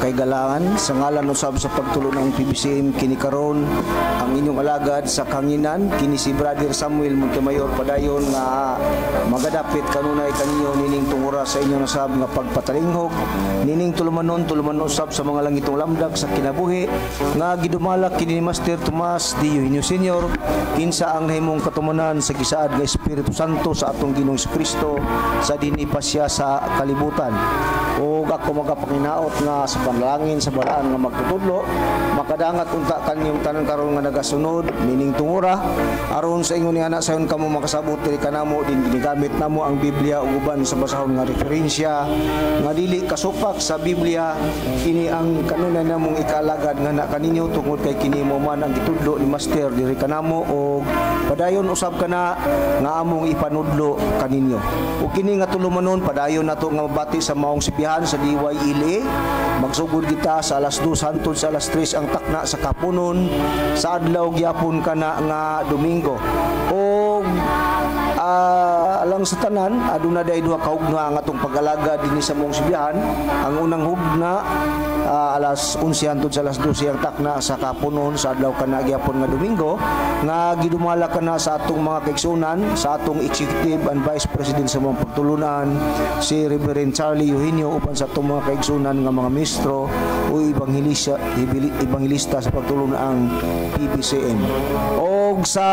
kahigalaan. Sa ngalan usab sa pagtulon-ang PBCM, kini karon ang inyong alagad sa kanginan, kini si Brother Samuel Montemayor, padayon nga magadapit kanunay kaninyo nining tungura sa inyo nasab nga pagpatalinghog nining tulumanon, tulumanon usab sa mga langitong lamdag sa kinabuhi nga gidumala kini ni Master Tomas D. Eugenio Senior, kinsa ang nahimong katumanan sa gisaad nga Espiritu Santo sa atong Ginoong Kristo sa dinhi pa siya sa kalibutan. Ug ako magapanginaot nga sa panalangin sa balaan nga magtutudlo, makadangat unta kanyong tanan karon nga nagasunod nining tungura, aron sa ingon niana sayon kamo makasabot diri kanamo din ginagamit namo ang Biblia ug uban sa basahon nga referensya nga dili kasupak sa Biblia. Kini ang kanunay namong ikalagad nga na kaninyo tungod kay kini mo man ang gitudlo ni Master diri kanamo og padayon usab kana nga among ipanudlo kaninyo. Ug kini nga tulumanon, padayon nato nga mabati sa maong sibihan sa DYLA. Magsugod kita sa alas 2 hantod sa alas 3 ang takna sa kapunon sa adlaw gyapon kana nga Domingo. Og alang sa tanan, aduna day duha ka hugna ang atong pag-alaga dinhi sa maong sibihan. Ang unang hugna, alas 11 hantod sa alas 12 ang takna sa kapunon sa adlaw kana gyapon nga Domingo, nga gidumala kana sa atong mga kaigsunan, sa atong executive and vice president sa mga pagtulunan, si Reverend Charlie Eugenio, uban sa atong mga kaigsunan nga mga mistro o ebanghelista sa pagtulunan PBCM. Og sa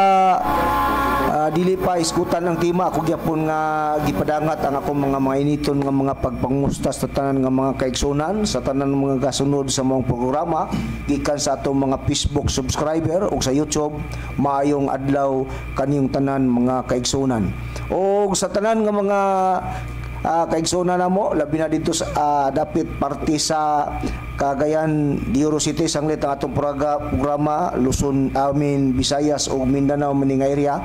dili pa iskutan ang tema, ako gyapon nga gipadangat ang akong mga mainiton nga mga pagpangusta sa tanan nga mga kaigsunan, sa tanan mga gasunod sa mga programa, gikan sa atong mga Facebook subscriber ug sa YouTube. Maayong adlaw kaniyong tanan, mga kaigsunan. Og sa tanan nga mga kaigsunan namo, labi na dito sa dapit parte sa Cagayan de Oro City, sanglit ang atong programa Luzon, amin Visayas ug Mindanao maning area,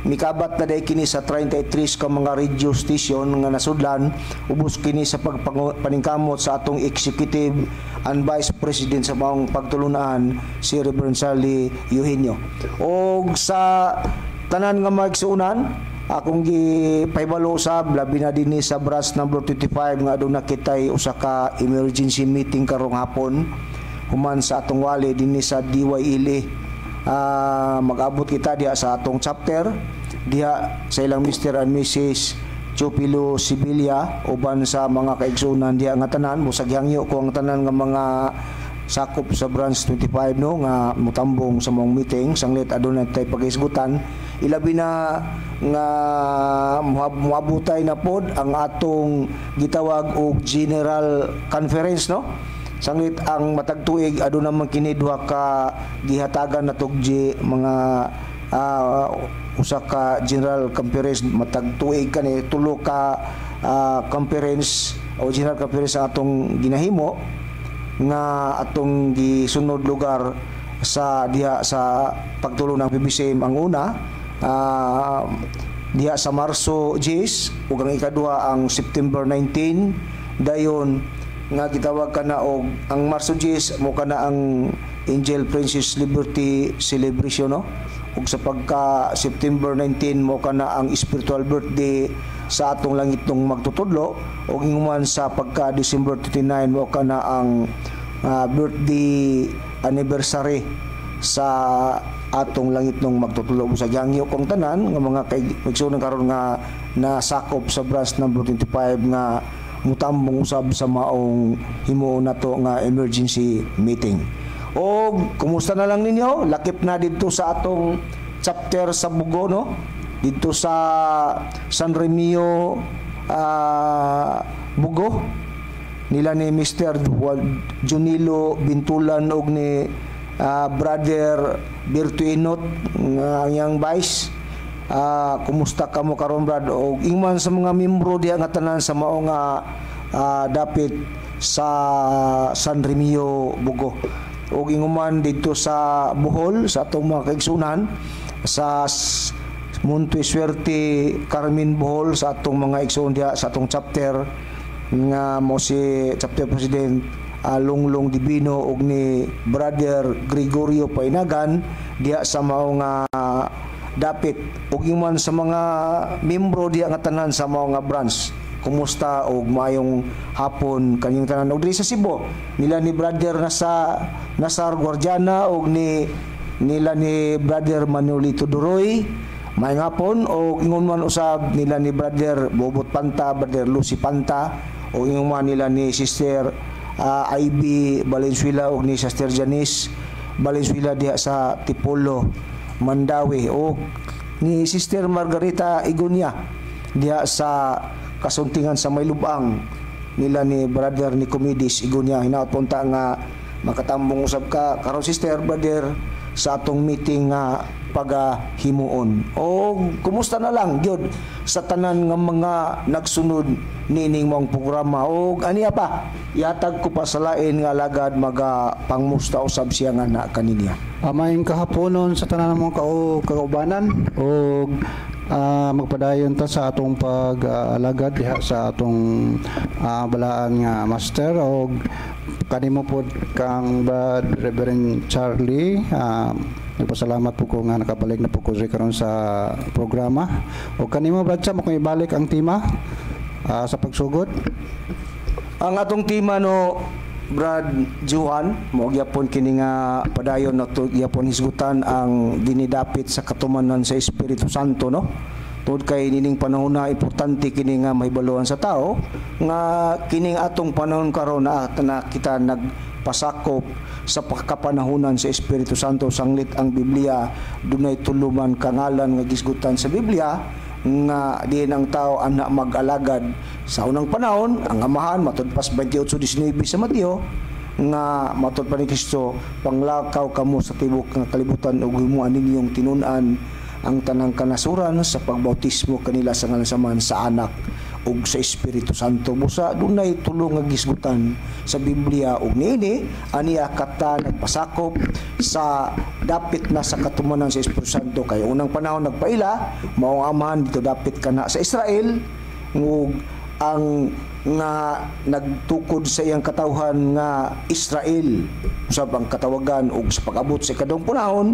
mikabat na day kini sa 33 ka mga radio station nga nasudlan, ubos kini sa pagpaningkamot sa atong executive and vice president sa maong pagtulunan, si Reverend Charlie Eugenio. Og sa tanan nga maigsuonan akong gipahibalo usab, labi na dinhi sa branch number 25, nga aduna kitay usa ka emergency meeting karong hapon human sa atong wali dinhi sa DYLA. Mag-abot kita diha sa atong chapter diha sa ilang Mr. and Mrs. Chupilo Sibilia uban sa mga kaigsunan diha nga tanan. Busag hangyo ko ang tanan nga mga sakop sa branch 25, no, nga mutambong sa mong meeting, sanglit aduna tay paghisgutan, ilabi na nga muabutay na pod ang atong gitawag og general conference, no? Sanglit ang matag tuig aduna man kini duha ka gihatagan natog mga usa ka general conference matag tuig. Kani tulo ka conference o general conference ang atong ginahimo nga atong gisunod lugar sa diha sa pagtulon ng PBCM. Ang una, diha sa Marso 10, ug ang ikaduha ang September 19. Dayon nga gitawag kana og ang Marso 10 mo kana ang Angel Princess Liberty Celebration, no? Ug sa pagka September 19 mo kana ang spiritual birthday sa atong langitnong magtutudlo, ug inguman sa pagka December 29 mo kana ang birthday anniversary sa atong langitnong magtutudlo. Sa gihangyo kong tanan nga mga kaigsuonan karon nga nasakop sa branch number 25 nga mutambong usab sa maong himuon nato nga emergency meeting. O kumusta na lang ninyo? Lakip na dito sa atong chapter sa Bugo, no? Dito sa San Remio, Bugo, nila ni Mr. Junilo Bintulan og ni Brother Berto Inot nga ang iyang vice. Kumusta kamo karon, brad? Og ingman sa mga membro diha nga tanan sa mao nga dapit sa San Remio Bugo, ug inguman didto sa Bohol sa atong mga kaigsunan sa Monte Suerte Carmen Bohol, sa atong mga igsoon diha sa atong chapter nga mo si chapter president Lunglong Divino ug ni Brother Gregorio Painagan diha sa mao nga dapit, ug inguman sa mga membro diha nga tanan sa mao nga branch. Kumusta og maayong hapon kanyang tanan. Og diri sa Cebu nila ni Brother nasa Nasar Guardiana og ni nila ni Brother Manolito Duroy, maayong hapon. Og ingon man usab nila ni Brother Bobot Panta, Brother Lucy Panta, og ingon man nila ni Sister Ivy Valenzuela og ni Sister Janice Valenzuela diha sa Tipolo, Mandaue, og ni Sister Margarita Igonia diha sa Kasuntingan sa Maylubang, nila ni Brother Nicomedes Igonia. Hinaot punta nga makatambong usab ka karon, sister, brother, sa atong meeting nga pagahimuon. O kumusta na lang gyud sa tanan nga mga nagsunod nining mong programa. Og aniya pa, yatag ko pa sa lain nga alagad, maga pangmusta usab siya nga na kaninya. Maayong kahaponon sa tanan mong kaubanan og magpadayon ta sa atong pag-alagad diha sa atong balaan nga master, og kanimo pod kang Brad Reverend Charlie. Nagpasalamat po ko nga nakabalik na po ko diri karon sa programa. Og kanimo, Brad Sam, kung ibalik ang tema sa pagsugod. Ang atong tema no, Brad Juan, mo gyapon kini nga padayon na to gyapon hisgutan ang dinidapit sa katumanan sa Espiritu Santo, no. Tungod kay nining panahon na importante kini nga mahibaluan sa tao nga kining atong panahon karon na kita nagpasakop sa pagkapanahonan sa Espiritu Santo, sanglit ang Biblia dunay tuluman ka ngalan nga gisgutan sa Biblia nga diin ang tao ana mag-alagad. Sa unang panahon, ang Amahan, matud pas 28:19 sa Mateo, nga matud pa ni Kristo, "Panglakaw kamo sa tibok nga kalibutan ug himuan ninyong tinun-an ang tanang kanasuran sa pagbautismo kanila sa ngalan sa Amahan, sa Anak ug sa Espiritu Santo." Busa dunay tulo nga gisgutan sa Biblia, ug niini aniya kata nagpasakop sa dapit na sa katumanan sa Espiritu Santo, kay unang panahon nagpaila mao ang Amahan dito dapit kana sa Israel, ug ang nga nagtukod sa iyang katawhan nga Israel usab ang katawagan. Ug sa pag-abot sa ikaduhang panahon,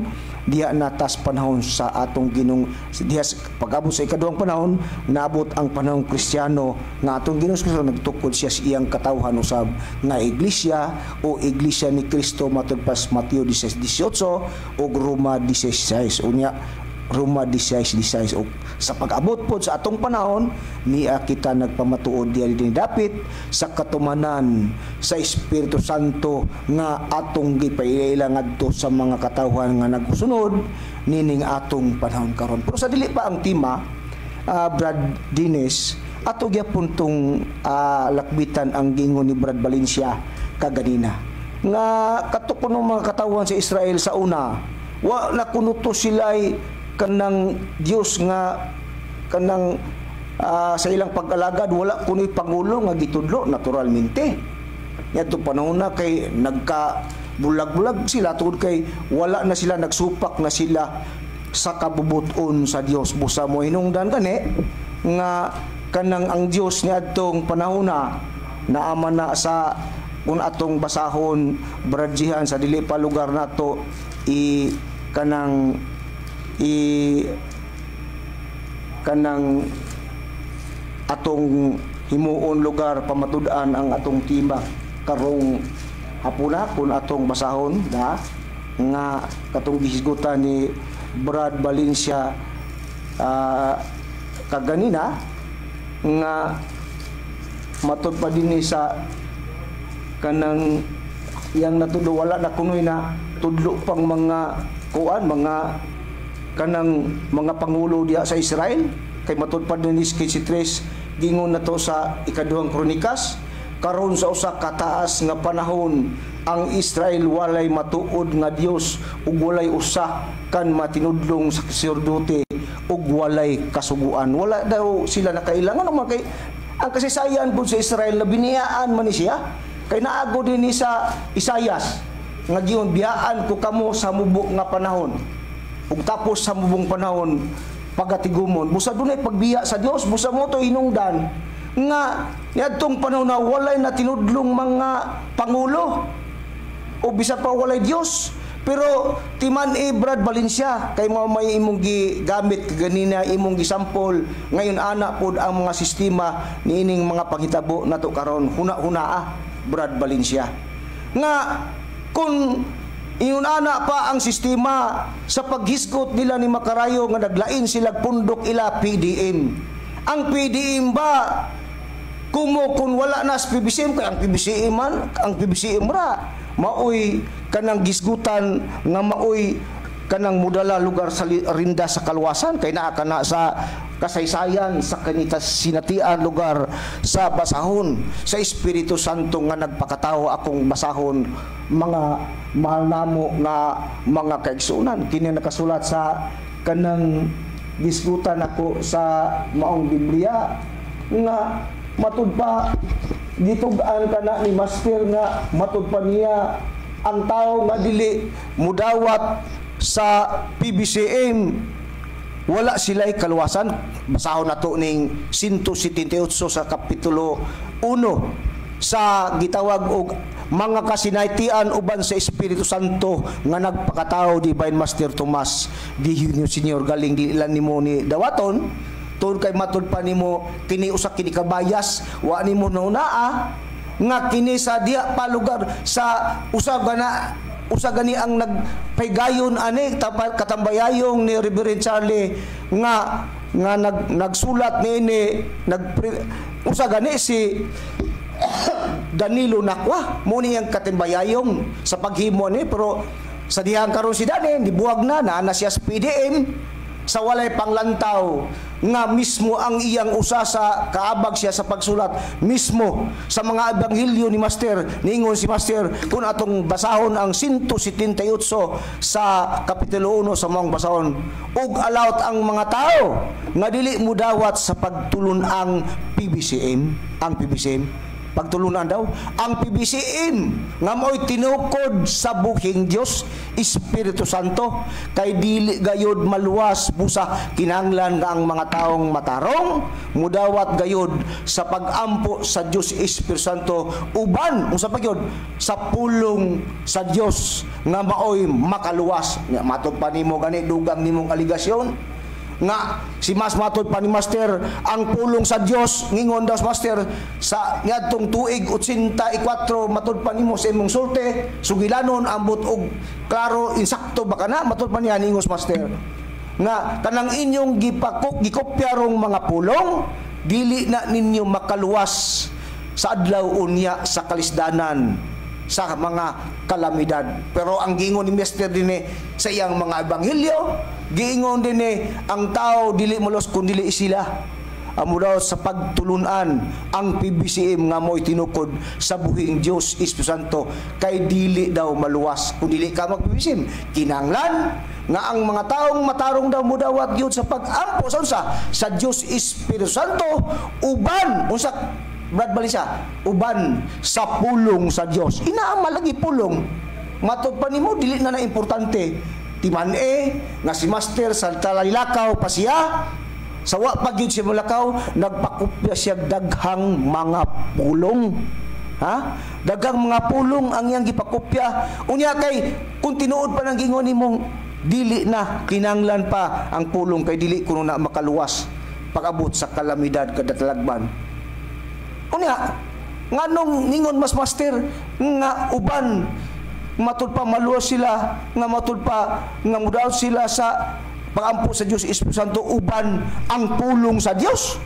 diha na tas panahon sa atong Ginong, diha sa pag-abot sa ikaduhang panahon, naabot ang panahon Kristiyano nga atong Ginoong Kristo nagtukod siya sa iyang katawhan usab nga iglesia o iglesia ni Kristo, matud pas Mateo 16:18 ug Roma 16:6. Unya Roma 16:16. Ug sa pag-abot pod sa atong panahon niya, kita nagpamatuod diya din dapit sa katumanan sa Espiritu Santo nga atong gipaila ngadto sa mga katawhan nga nagsunod nining atong panahon karon. Pero sa dili pa ang tema, Brad Dines, ato gyapon tong lakbitan ang gingon ni Brad Valencia kaganina nga kato kuno mga katawhan sa Israel sa una, wa na kuno to sila'y kanang Dios nga kanang sa ilang pag-alagad, wala kuno'y pangulo nga gitudlo naturalmente. Ngadto panahon na kay nagka bulag-bulag sila tungod kay wala na sila, nagsupak na sila sa kabubuton sa Dios. Busa mo hinungdan gani nga kanang ang Dios niadtong panahon na naaman na sa kung atong basahon, Brad Jihan, sa dili pa lugar nato i kanang i kanang atong himuon lugar pamatud-an ang atong tema karong hapuna, kung atong basahon da nga katong gihisgutan ni Brad Valencia kaganina nga matud pa dinhi sa kanang yang natudlo, wala na kunoy na tudlo pang mga kuan, mga kanang mga pangulo diha sa Israel, kay matud pa dinhi sa 15:3, gingon na to sa Ikaduhang Kronikas, "Karon sa usa ka taas nga panahon ang Israel walay matuod nga Dios ug walay usa kan matinudlong sa saserdote ug walay kasuguan." Wala daw sila nakailangan man kay ang kasaysayan pud sa Israel na biniyaan man ni siya, kay naago din ni sa Isayas nga giyon, "Biyaan ko kamo sa mubo nga panahon ug tapos sa mubong panahon pagatigumon." Busa dunay pagbiya sa Dios. Busa mo to hinungdan nga niadtong panahon na walay na tinudlong mga pangulo o bisa pa walay Dios. Pero timan e, Brad Valencia, kay mao may imong gigamit kaganina, imong gisampol ngayon, ana pod ang mga sistema niining mga panghitabo nato karon. Huna-huna ah, Brad Valencia, nga kung ingon ana pa ang sistema sa paghisgot nila ni Makarayo nga naglain sila pundok ila PDM. Ang PDM ba kumo kung wala na sa PBCM? Kay ang PBCM man, ang PBCM ra maoy kanang gisgutan nga maoy kanang mudala lugar sa rinda sa kaluwasan, kay naa kana sa kasaysayan sa kanita sinatian lugar sa basahon sa Espiritu Santo nga nagpakatao. Akong basahon, mga mahal namo nga mga kaigsuonan, kini nakasulat sa kanang gisgutan ako sa maong Biblia nga matud pa gitug-an kana ni Master, nga matud pa niya ang tao nga dili mudawat sa PBCM, wala sila'y kaluwasan. Basahon nato ning 178 sa kapitulo 1 sa gitawag og mga kasinatian uban sa Espiritu Santo nga nagpakatao, Divine Master Tomas di Junio Senior. Galing di ilan nimo ni dawaton tungod kay matud pa nimo kini usa kini kabayas, wa nimo naunaa nga kini sa diya pa lugar sa usa gana usa gani ang nagpaygayon ani katambayayong ni Reverend Charlie nga nga nagsulat niini, nag usa gani si Danilo Nakwa mo niyang katimbayayong sa paghimo ni. Pero sa dihang karon si Dani nibuwag na naa na siya sa PDM sa walay panglantaw nga mismo ang iyang usa sa kaabag siya sa pagsulat mismo sa mga ebanghelyo ni Master. Ningon si Master, kung atong basahon ang 178 sa kapitulo 1 sa maong basahon, ug alawt ang mga tao nga dili mudawat sa pagtulun-ang PBCM, ang PBCM, pagtulunan daw ang PBCM nga mo'y tinukod sa buhing Dios Espiritu Santo, kay dili gayod maluwas busa kinahanglan nga ang mga taong matarong mudawat gayod sa pagampo sa Dios Espiritu Santo uban unsa pa gyud sa pulong sa Dios nga maoy makaluwas. Nya matud pa nimo gani dugang nimong aligasyon nga si mas matud pa ni Master ang pulong sa Dios, ngingon daw Master sa niadtong tuig 84, matud pa nimo sa imong sulti, sugilanon ambot og klaro insakto ba kana, matud pa niya ningos Master nga kanang inyong gipakok gikopyarong mga pulong dili na ninyo makaluwas sa adlaw unya sa kalisdanan sa mga kalamidad. Pero ang giingon ni Master dinhi sa iyang mga ebanghelyo, giingon dinhi ang tao dili maluwas kun dili sila amo daw sa pagtulunan ang PBCM nga mo'y tinukod sa buhing Dios Espiritu Santo, kay dili daw maluwas kung dili ka mag PBCM. Kinahanglan nga ang mga taong matarong daw mudawat gyud sa pag-ampo sa unsa? Sa Dios Espiritu Santo uban unsa, Brad Balisa? Uban sa pulong sa Dios. Inaama lagi pulong. Matod pa nimo dili na na importante. Timan e nga si Master sa talalakaw pa siya, sa wa pa gyud siya mulakaw, nagpakupya siya daghang mga pulong. Ha? Daghang mga pulong ang iyang gipakopya. Unya kay kung tinuod pa nang gingon nimong dili na kinanglan pa ang pulong kay dili kuno na makaluwas pag-abot sa kalamidad kada talagban. Unya, nganong ningon mas Master nga uban matud pa maluwas sila, nga matud pa nga mudaot sila sa pagampo sa Dios Espiritu Santo uban ang pulong sa Dios?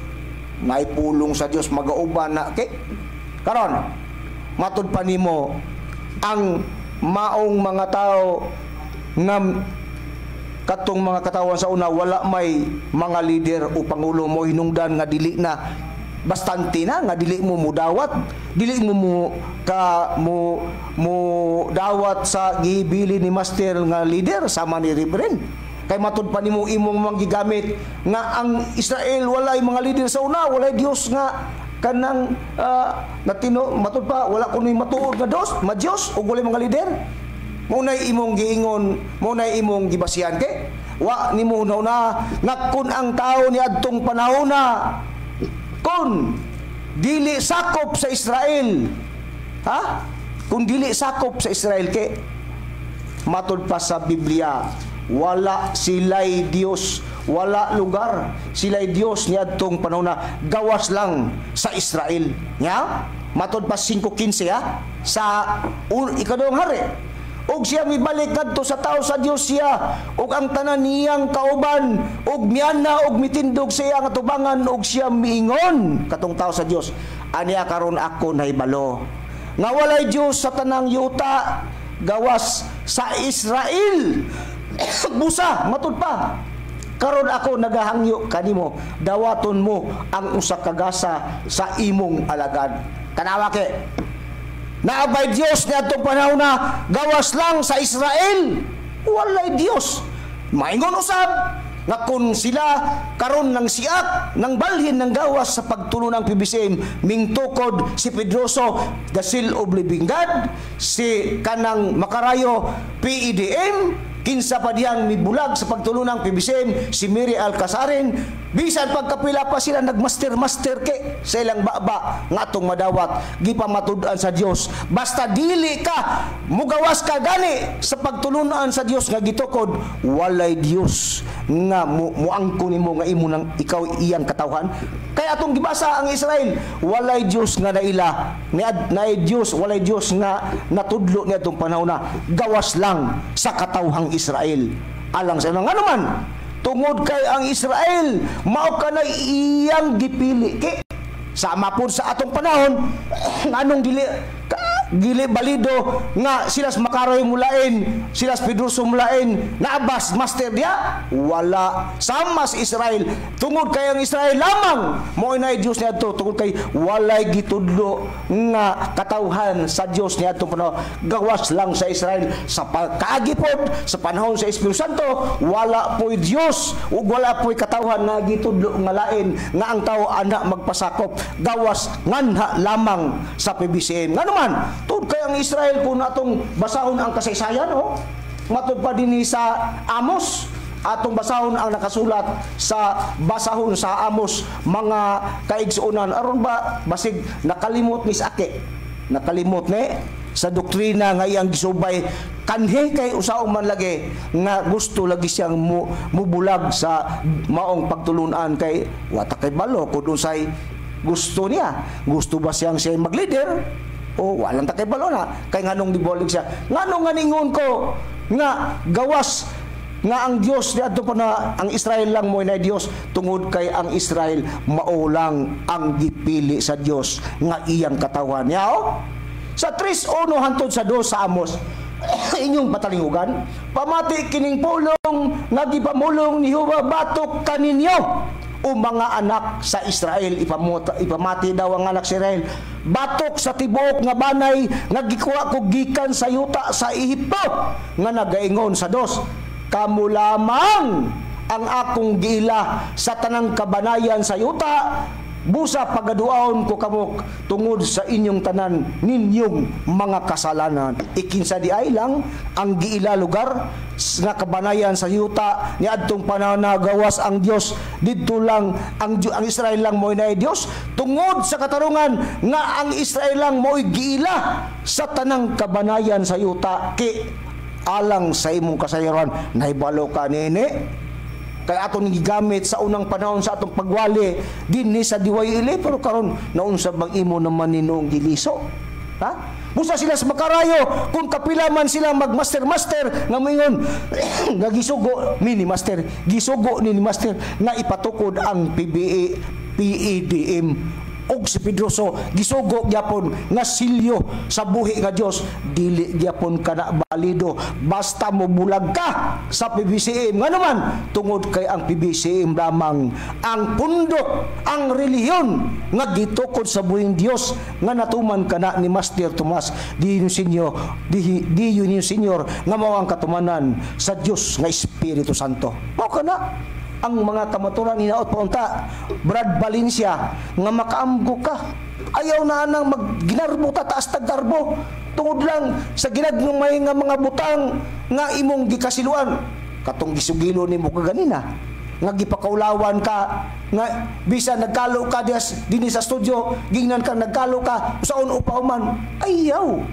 May pulong sa Dios magauban na kay karon matud pa nimo ang maong mga tao nga katong mga katawan sa una wala may mga leader o pangulo mo hinungdan nga dili na bastante na nga dili mo mudawat, dili mo mo ka mo mo dawat sa gibili ni Master nga leader sama ni Reverend? Kay matud pa nimo imong mga gigamit nga ang Israel walay mga leader sa una, walay Dios nga kanang natino, matud pa wala kunoy matuod nga Dios, ma Dios ug walay mga leader. Mao nay imong giingon, mao nay imong gibasihan kay wa nimo na nga kun ang tao ni adtong panahon na kung dili sakop sa Israel, ha, kung dili sakop sa Israel kay Matud pa sa Biblia, wala sila'y Dios, wala lugar sila'y Dios niadtong panahon na gawas lang sa Israel. Nya? Matud pa 5:15 ha sa ikaduhang hari. Ug siya mibalik kadto sa tao sa Dios siya ug ang tanan niyang kauban ug miana ug mitindog sa iyang atubangan, ug siya miingon katong tao sa Dios, "Aniya karon ako nahibalo nga walay Dios sa tanang yuta gawas sa Israel." Busa matud pa, "Karon ako nagahangyo kanimo, dawaton mo ang usa ka gasa sa imong alagad." Tanawa ke. Naabay Dios niadtong panahon na gawas lang sa Israel? Walay Dios. Maingon usab nga kung sila karon ng siak ng balhin ng gawas sa pagtulo ng PBCM, mingtukod si Pedroso, the Seal of Living God, si kanang Makarayo, PEDM, kinsa pa diyang mibulag sa pagtulo ng PBCM, si Mary Alcasarin, bisan pagkapila pa sila nagmaster-master ke sa ilang baba nga atong madawat, gipamatud-an sa Dios, basta dili ka mugawas ka gani sa pagtulunan sa Dios nga gitukod, walay Dios nga muangko nimo nga imo nang ikaw iyang katawhan. Kaya atong gibasa ang Israel, walay Dios nga naila ni naay Dios, walay Dios nga natudlo ni atong panahon na gawas lang sa katawhang Israel. Alang sa nga naman, tungod kay ang Israel mao kanay iyang gipili ke. Sama po sa atong panahon, nganong dili gili balido nga sila sa Makaroy mulain, sila sa Pedroso mulain, naabas master dia? Wala. Sama sa Israel, tungod kay ang Israel lamang mo inay Dios niadto, tungod kay walay gitudlo nga katawhan sa Dios niadto panahon gawas lang sa Israel. Sa pagkaagi pod sa panahon sa Espiritu Santo, wala po'y Dios ug wala po'y katawhan nga gitudlo nga lain nga ang tao ana magpasakop gawas nganha lamang sa PBCM. Ngano man, tungod kay ang Israel, kung atong basahon ang kasaysayan, oh, matud pa dinhi sa Amos, atong basahon ang nakasulat sa basahon sa Amos, mga kaigsuonan, aron ba basig nakalimot ni sa ake, nakalimot ni sa doktrina nga iyang gisubay kanhi, kay usaong man lagi nga gusto lagi siyang mubulag sa maong pagtulunan, kay wata kay balo kung unsay gusto niya. Gusto ba siyang siya maglider o walang ta kay balo na kay nganong gibolig siya? Nganong nga ningon ko nga gawas nga ang Dios niadto pa na ang Israel lang mo na Dios? Tungod kay ang Israel mao lang ang gipili sa Dios nga iyang katawan niya, oh. Sa 3:1 hantod sa 2 sa Amos, inyong patalingugan. "Pamati kining pulong nga gipamulong ni Jehova batok kaninyo, o mga anak sa Israel." Ipamati daw ang anak sa Israel. "Batok sa tibuok nga banay nga gikuha ko gikan sa yuta sa Ehipto nga nagaingon sa dos, 'Kamo lamang ang akong giila sa tanang kabanayan sa yuta. Busa pagaduaon ko kamo tungod sa inyong tanan ninyong mga kasalanan.'" Ikinsa di ay lang ang giila lugar nga kabanayan sa yuta ni adtong panahon na gawas ang Dios didto lang ang Israel lang mo'y naay Dios? Tungod sa katarungan nga ang Israel lang mo'y giila sa tanang kabanayan sa yuta. Ki alang sa imong kasayuran, nahibalo ka nini kay atong gigamit sa unang panahon sa atong pagwali dinhi sa Diway-Ili, pero karon naunsa bang imo naman ninoong giliso, ha? Busa sila sa Makarayo, kung kapila man sila magmaster-master nga moingon nga gisugo ni ni master, gisugo ni ni master nga ipatukod ang PBA PEDM, og si Pedroso gisugo gyapon nga silyo sa buhi nga Dios, dili gyapon kana balido basta mobulag ka sa PBCM. Ngano man, tungod kay ang PBCM lamang ang pundok, ang relihiyon nga gitukod sa buhing Dios nga natuman kana ni Master Tomas Di Senior, Di, Di Senior, nga mao ang katumanan sa Dios nga Espiritu Santo. Mao kana ang mga kamaturan. Hinaot pa unta, Brad Valencia, nga makaamgo ka. Ayaw na anang magginarbo ta, taas tag garbo tungod lang sa ginagmay nga mga butang nga imong gikasiluan, katong gisugilo nimo kaganina nga gipakaulawan ka nga bisan nagkalo ka dias dinhi sa studio, gingnan ka nagkalo ka saon upaw man. Ayaw.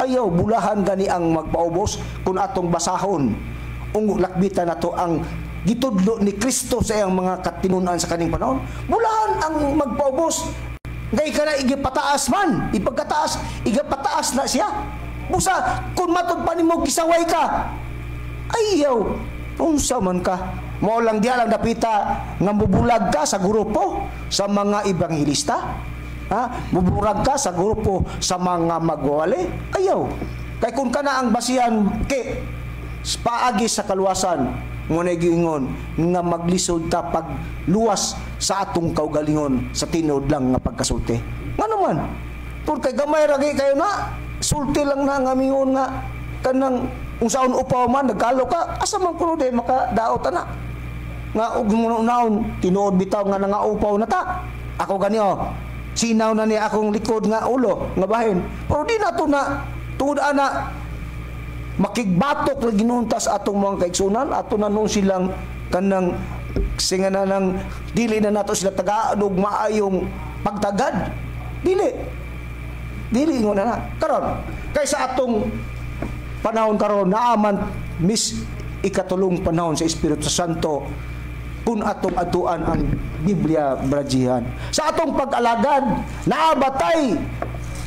Ayaw, bulahan gani ang magpaubos kung atong basahon. Ung lakbitan nato ang gitudlo ni Kristo sa iyang mga katinunan sa kaning panahon. Bulahan ang magpaubos. Kay ka na igipataas man, ipagkataas, igapataas na siya. Busa, kung matod pa nimo gisaway ka, ayaw, unsa man ka. Mao lang diha lang dapita nga mubulag ka sa grupo sa mga ebanghelista. Ha? Mubulag ka sa grupo sa mga magwali. Ayaw. Kay kung kana ang basihan kay paagi sa kaluwasan, ngunay giingon nga maglisod ta pagluwas sa atong kaugalingon sa tinuod lang nga pagkasulti. Ngano man? Tur kay gamay ra kayo na, sulti lang na nga mingon nga kanang unsaon upaw man nagkalo ka, asa man kuno day makadaot ana. Nga og naon tinuod bitaw nga nangaupaw na ta. Ako gani oh, sinaw na ni akong likod nga ulo nga bahin. Pero di na to na tuod ana makigbatok lagi ginunta sa atong mga kaigsunan, ato na noon silang kanang singa na nang dili na nato sila tagaan og maayong pagtagad. Dili. Dili ingon na na. Karon, kay sa atong panahon karon naaman mis ikatulong panahon sa Espiritu Santo kung atong atuan ang Biblia, Brajihan. Sa atong pag-alagad, naabatay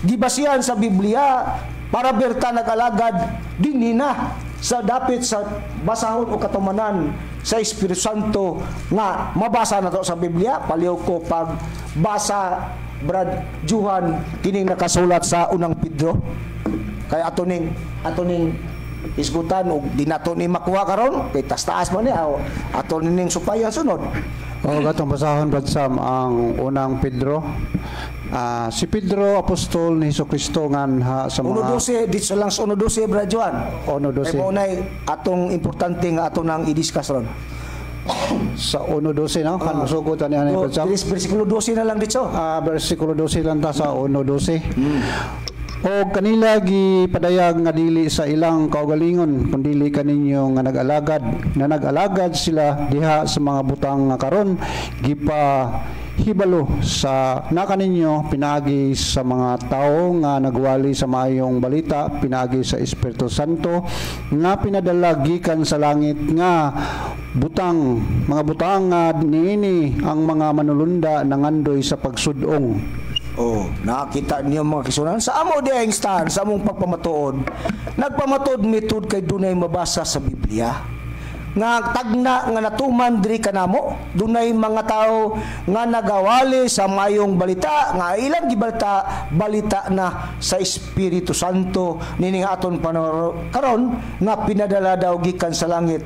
gibasihan sa Biblia para berta nag-alagad dinhi na sa dapit sa basahon o katumanan sa Espiritu Santo nga mabasa na to sa Biblia. Paliw ko pagbasa, Brad Juhan, kining nakasulat sa Unang Pedro kay ato ning isgutan og di nato ni makuha karon kay tas-taas man ni ato ning supayan sunod. O atong basahon, Brad Sam, ang Unang Pedro. Si Pedro, apostol ni Jesucristo nganha sa mga 1:12 dito lang sa 1:12, Brad Juan. 1:12. Kay mao nay atong importante nga ato nang i-discuss ron. Sa 1:12 no kan musugod ani ani, Brad Sam. Dili, versikulo 12 na lang dito. Versikulo 12 lang ta sa 1:12. O kanila gipadayag nga dili sa ilang kaugalingon kundili kaninyo nga nag-alagad na nag-alagad sila diha sa mga butang nga karon gipa hibalo sa na kaninyo pinaagi sa mga tawo nga nagwali sa maayong balita pinaagi sa Espiritu Santo nga pinadala gikan sa langit, nga butang mga butang nga niini ang mga manulunda nangandoy sa pagsudong. Oh, nakita niyo, mga kisunan, sa amo di stand sa among pagpamatuod. Nagpamatuod method kay dunay mabasa sa Biblia. Nga tagna nga natuman diri kanamo, dunay mga tao nga nagawali sa mayong balita nga ilang gibalita balita na sa Espiritu Santo nining aton panahon karon nga pinadala daw gikan sa langit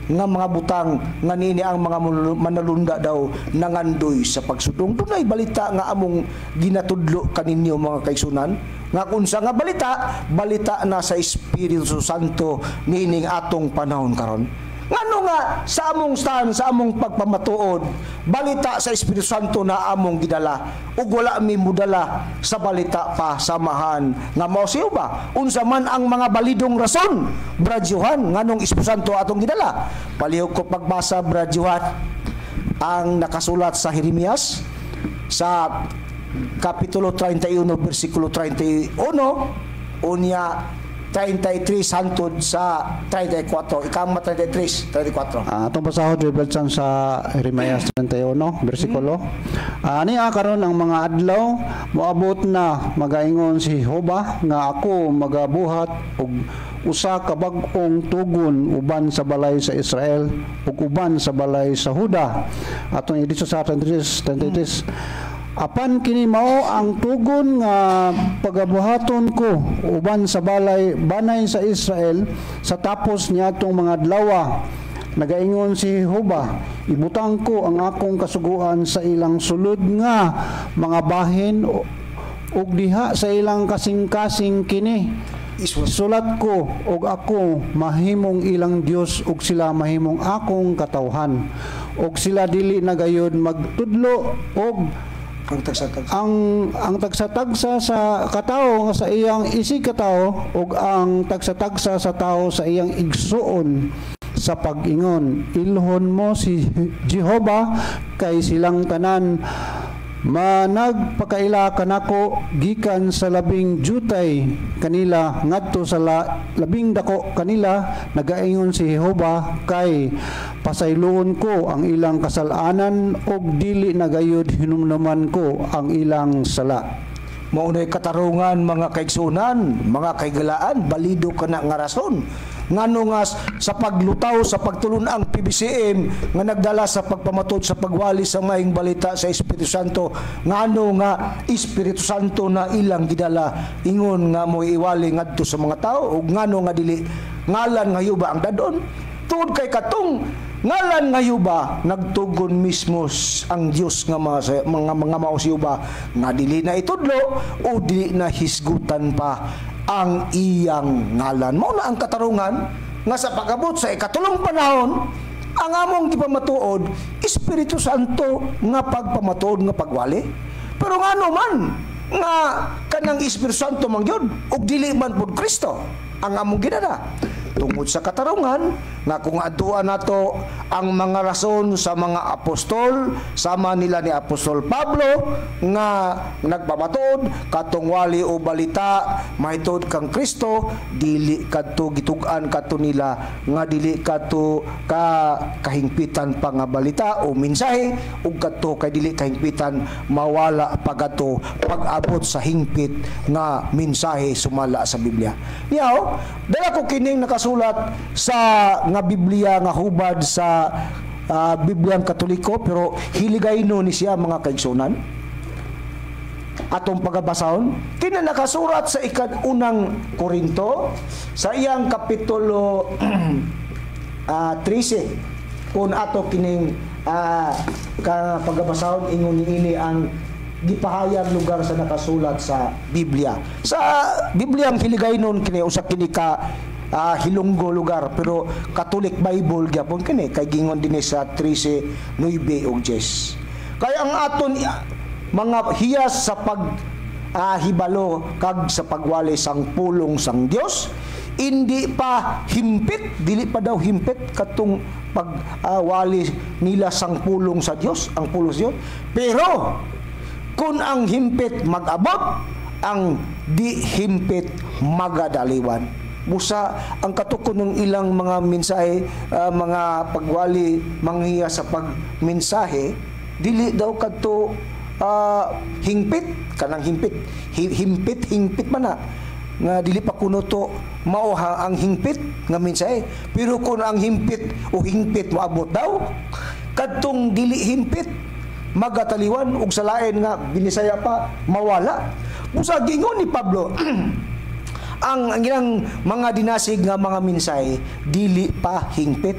nga mga butang nga nini ang mga manalunda daw nangandoy sa pagsudong. Dunay balita nga among ginatudlo kaninyo, mga kaigsunan, nga unsa nga balita? Balita na sa Espiritu Santo nining atong panahon karon. Ngano nga sa among stand, sa among pagpamatuod, balita sa Espiritu Santo na among gidala ug wala mi mudala sa balita pa samahan nga mao siyo ba? Unsa man ang mga balidong rason, Brad Johan, nganong Espiritu Santo atong gidala? Palihog ko pagbasa, Brad Johan, ang nakasulat sa Jeremias sa Kapitulo 31 versikulo 31 unya 33 hangtod sa 34, ikama 33, 34. Atong basahon, Brad Sam, sa Jeremias 31 bersikulo. Niya karon ang mga adlaw moabot na magaingon si Jehova nga ako magabuhat og usa ka bag-ong tugon uban sa balay sa Israel ug uban sa balay sa Huda. Atong dito sa 33 33. Apan kini mao ang tugon nga pagabuhaton ko uban sa balay banay sa Israel sa tapos niadtong mga adlaw, nagaingon si Jehova: ibutang ko ang akong kasuguan sa ilang sulod nga mga bahin ug diha sa ilang kasing-kasing kini sulat ko, ug ako mahimong ilang Dios ug sila mahimong akong katawhan, ug sila dili na gayud magtudlo og ang tagsa-tagsa. Ang tagsa-tagsa sa katawo nga sa iyang isig katawo ug ang tagsa-tagsa sa tawo sa iyang igsuon sa pag-ingon, "Ilhon mo si Jehova," kay silang tanan Managpakaila kanako gikan sa labing jutay kanila ngadto sa labing dako kanila, nagaingon si Jehova, kay pasayloon ko ang ilang kasalanan ug dili na gayud hinumduman ko ang ilang sala. Mao na'y katarungan, mga kaigsunan, mga kaigalaan, balido kana nga rason. Ngano nga sa paglutaw sa pagtulun-ang PBCM nga nagdala sa pagpamatod sa pagwali sa maayong balita sa Espiritu Santo, ngano nga Espiritu Santo na ilang gidala ingon nga mo iwali ngadto sa mga tao ug ngano nga dili ngalan nga Yuba ang dadon? Tungod kay katong ngalan nga Yuba, nagtugon mismo ang Dios nga mga mao si Yuba nga dili na itudlo o dili na hisgutan pa ang iyang ngalan. Mao na ang katarungan nga sa pag-abot sa ikatulong panahon, ang among gipamatuod, Espiritu Santo nga pagpamatuod nga pagwali. Pero ngano man nga kanang Espiritu Santo man gyud ug dili man pud Kristo ang among gidala? Tungod sa katarungan nga kung adtuan nato ang mga rason sa mga apostol, sama nila ni Apostol Pablo nga nagpamatuod katong wali o balita mahitod kang Kristo, dili kadto gitug-an kadto nila nga dili kadto ka kahingpitan pa nga balita o mensahe, ug kadto kay dili kahingpitan mawala pa kadto pag-abot sa hingpit nga mensahe sumala sa Biblia. Niyaw, dala ko kining nakasulat sa nga Biblia nga hubad sa Bibliang Katoliko, pero Hiligayno ni siya, mga kaigsunan. Atong pagabasahon kina nakasurat sa ikad-unang Korinto sa iyang kapitulo 13. Kung ato kining ka pagabasahon, ingon niini ang gipahayag lugar sa nakasulat sa Biblia. Sa Bibliang Hiligaynon kini, usa kini ka Hilonggo lugar, pero Catholic Bible gyapon kini kay gingon dinhi sa 13:9 ug 10. Kaya ang aton mga hiyas sa pag hibalo kag sa pagwali sang pulong sang Dios, hindi pa himpit, dili pa daw himpit katong pagwali nila sang pulong sa Dios, ang pulong sa Dios. Pero kung ang himpit mag-abot, ang di himpit magadaliwan. Busa ang katukod ng ilang mga mensahe, mga pagwali, manghiya sa pagmensahe, dili daw kadto hingpit, kanang himpit, himpit, hingpit man na, nga dili pa kuno to mao ang hingpit nga mensahe. Pero kung ang himpit o hingpit moabot daw, kadtong dili himpit magataliwan ug sa lain nga Binisaya pa mawala. Busa gingon ni Pablo, ang ilang mga dinasig nga mga mensahe dili pa hingpit.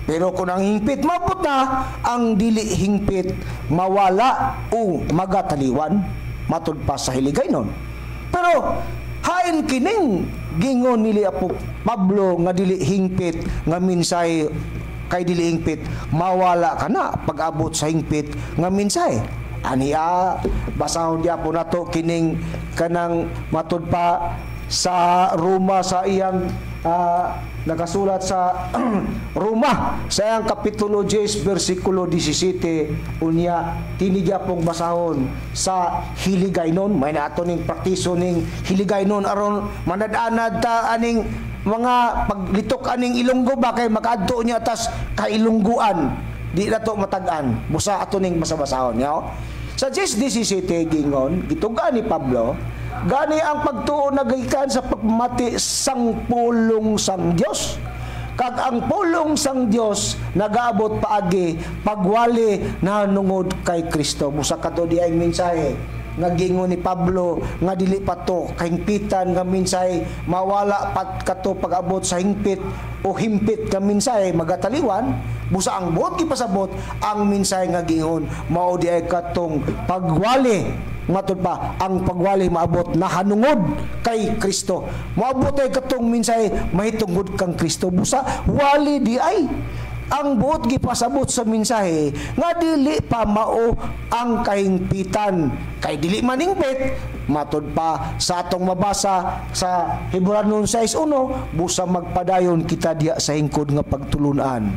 Pero kung ang hingpit mabot na, ang dili hingpit mawala o magataliwan, matud pa sa Hiligaynon. Pero hain kining gingon nili Apo Pablo nga dili hingpit nga mensahe, kay dili hingpit mawala ka na pag-abot sa hingpit nga mensahe? Aniya, basahon gyapon nato kining kanang matud pa sa Roma, sa iyang nakasulat sa Roma sa iyang kapitulo 10 bersikulo 17. Unya tinigya pong basahon sa Hiligaynon. May naato ning praktiso ning Hiligaynon aron manad-anad ta aning mga paglitok aning Ilonggo ba, kay makaadto niya tas kailongguan, di na to matag-an. Busa ato ning basabasahon niya sa 10:17. Gingon, gitugan ni Pablo, "Gani ang pagtuo nagagikan sa pagmati sang pulong sang Dios, kag ang pulong sang Dios nagaabot paagi pagwali nahanungod kay Kristo." Busa kato di ay mensahe nga gingon ni Pablo nga dili pa to kahingpitan nga mensahe, mawala pat kato pag-abot sa hingpit o himpit nga mensahe magataliwan. Busa ang buot gipasabot, ang mensahe nga gingon mao di ay katong pagwali. Matud pa, ang pagwali maabot nahanungod kay Kristo. Moabot ay katong mensahe mahitungod kang Kristo. Busa wali di ay ang buot gipasabot sa mensahe nga dili pa mao ang kahingpitan, kay dili maningpit, matud pa sa atong mabasa sa Hebranon 6:1. Busa magpadayon kita diya sa hingkod nga pagtulunan.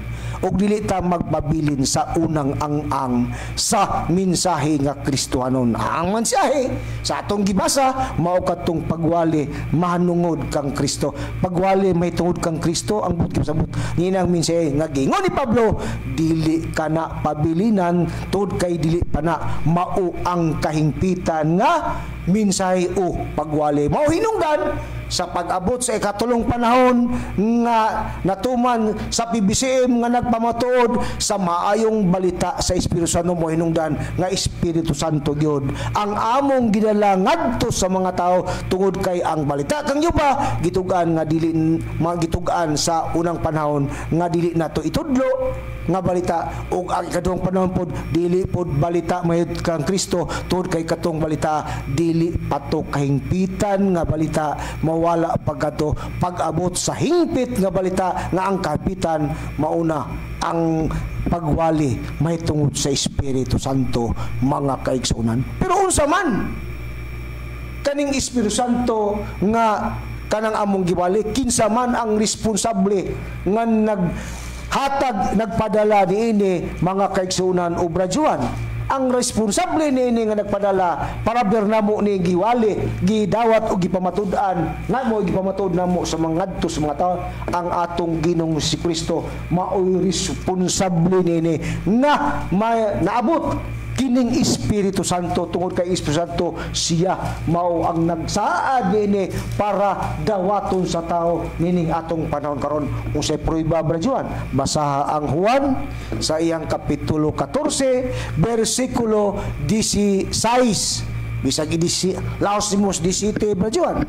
Ug dili ta magpabilin sa unang ang-ang sa mensahe nga Kristohanon. Ang mensahe sa atong gibasa mao kadtong pagwali mahanungod kang Kristo. Pagwali may tungod kang Kristo ang buot pasabot ninang mensahe nga giingon ni Pablo, dili kana pabilinan tungod kay dili pa na mao ang kahingpitan nga mensahe o pagwali. Mao hinungdan sa pag-abot sa ikatulong panahon nga natuman sa PBCM nga nagpamatuod sa maayong balita sa Espiritu Santo, mo hinungdan nga Espiritu Santo gyud ang among gidala ngadto sa mga tao, tungod kay ang balita kang Yuba gitugan nga dili magitugan sa unang panahon nga dili nato itudlo nga balita, ug ang ikaduhang panahon pod dili pod balita mahit kang Kristo, tungod kay katong balita dili pato kahingpitan nga balita, mawala pagkato pag-abot sa hingpit nga balita nga ang kapitan mauna ang pagwali mahitungod sa Espiritu Santo, mga kaigsunan. Pero unsa man kaning Espiritu Santo nga kanang among giwali? Kinsa man ang responsable nga naghatag, nagpadala niini, mga kaigsunan o bradyuan? Ang responsable niini nga nagpadala para namo ni giwali, gidawat o gipamatud-an nga mo gipamatud namo sa mga ngadto sa mga tao, ang atong Ginoong si Kristo maoy responsable niini nga naabot kining Espiritu Santo, tungod kay Espiritu Santo siya mao ang nagsaad niini para dawaton sa tao nining atong panahon karon. Unsay prueba, bradyuan? Basaha ang Juan sa iyang kapitulo 14 bersikulo 16, bisag idisi laos nimos 17, bradyuan.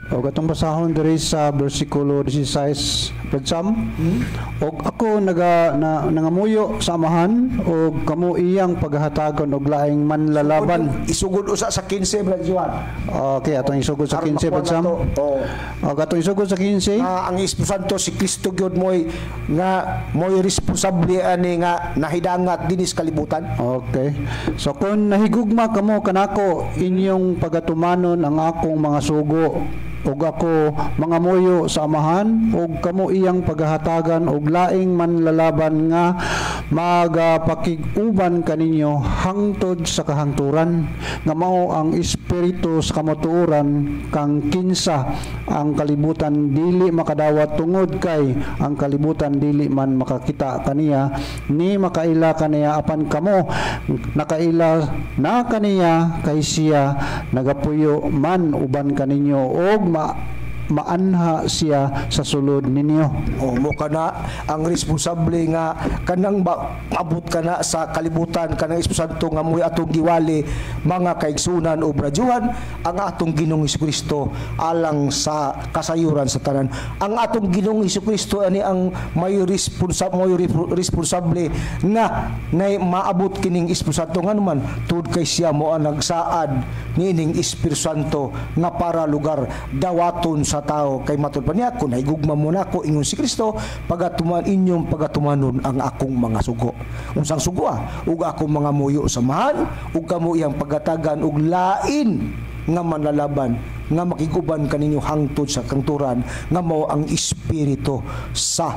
Og atong basahon diri sa bersikulo 16, Brad Sam. Og ako naga na, nangamuyo sa Amahan og kamo iyang paghahatagon og laing manlalaban. Isugod usa sa 15, bradyuan. Okay, atong isugod sa Aron 15, makuha Brad Sam. nato. Oh. Og atong isugod sa 15. Nga ang Espiritu Santo, si Kristo gyud mo'y nga mo'y responsable ani nga nahidangat dinis kalibutan. Okay. So kung nahigugma kamo kanako, inyong pagatumanon ang akong mga sugo, ug ako mangamuyo sa Amahan ug kamo iyang paghahatagan og laing manlalaban nga magapakig-uban kaninyo hangtod sa kahangturan, nga mao ang Espiritu sa kamatuoran, kang kinsa ang kalibutan dili makadawat tungod kay ang kalibutan dili man makakita kaniya ni makaila kaniya, apan kamo nakaila na kaniya kay siya nagapuyo man uban kaninyo og maanha siya sa sulod ninyo. O mo kana ang responsable nga kanang maabot kana sa kalibutan kanang Espiritu Santo nga mo'y atong giwali, mga kaigsunan o bradyuhan, ang atong Ginoong Kristo alang sa kasayuran sa tanan. Ang atong Ginoong Kristo ani ang may responsable nga nay maabot kining Espiritu Santo, nganuman tuod kay siya mo ang nagsaad niining Espiritu Santo nga para lugar dawaton sa tao, kay matud pa niya, "Kung nahigugma mo nako," ingon si Kristo, "pagatuman inyong pagatumanon ang akong mga sugo." Unsang sugo ah? "Ug akong mga muyo sa Amahan ug kamo iyang pagatagan og lain nga manlalaban nga makiguban kaninyo hangtod sa kangturan, nga mao ang Espiritu sa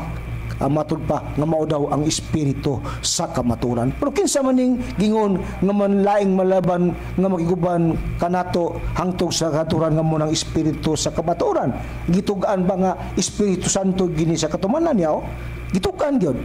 matud pa nga mao daw ang Espiritu sa kamaturan." Pero kinsa man ning gingon nga man laing malaban nga makiguban kanato hangtod sa katuran nga mo ng Espiritu sa kamaturan? Gitug-an ba nga Espiritu Santo gini sa katumanan niya? Oh? Gitug-an gyud.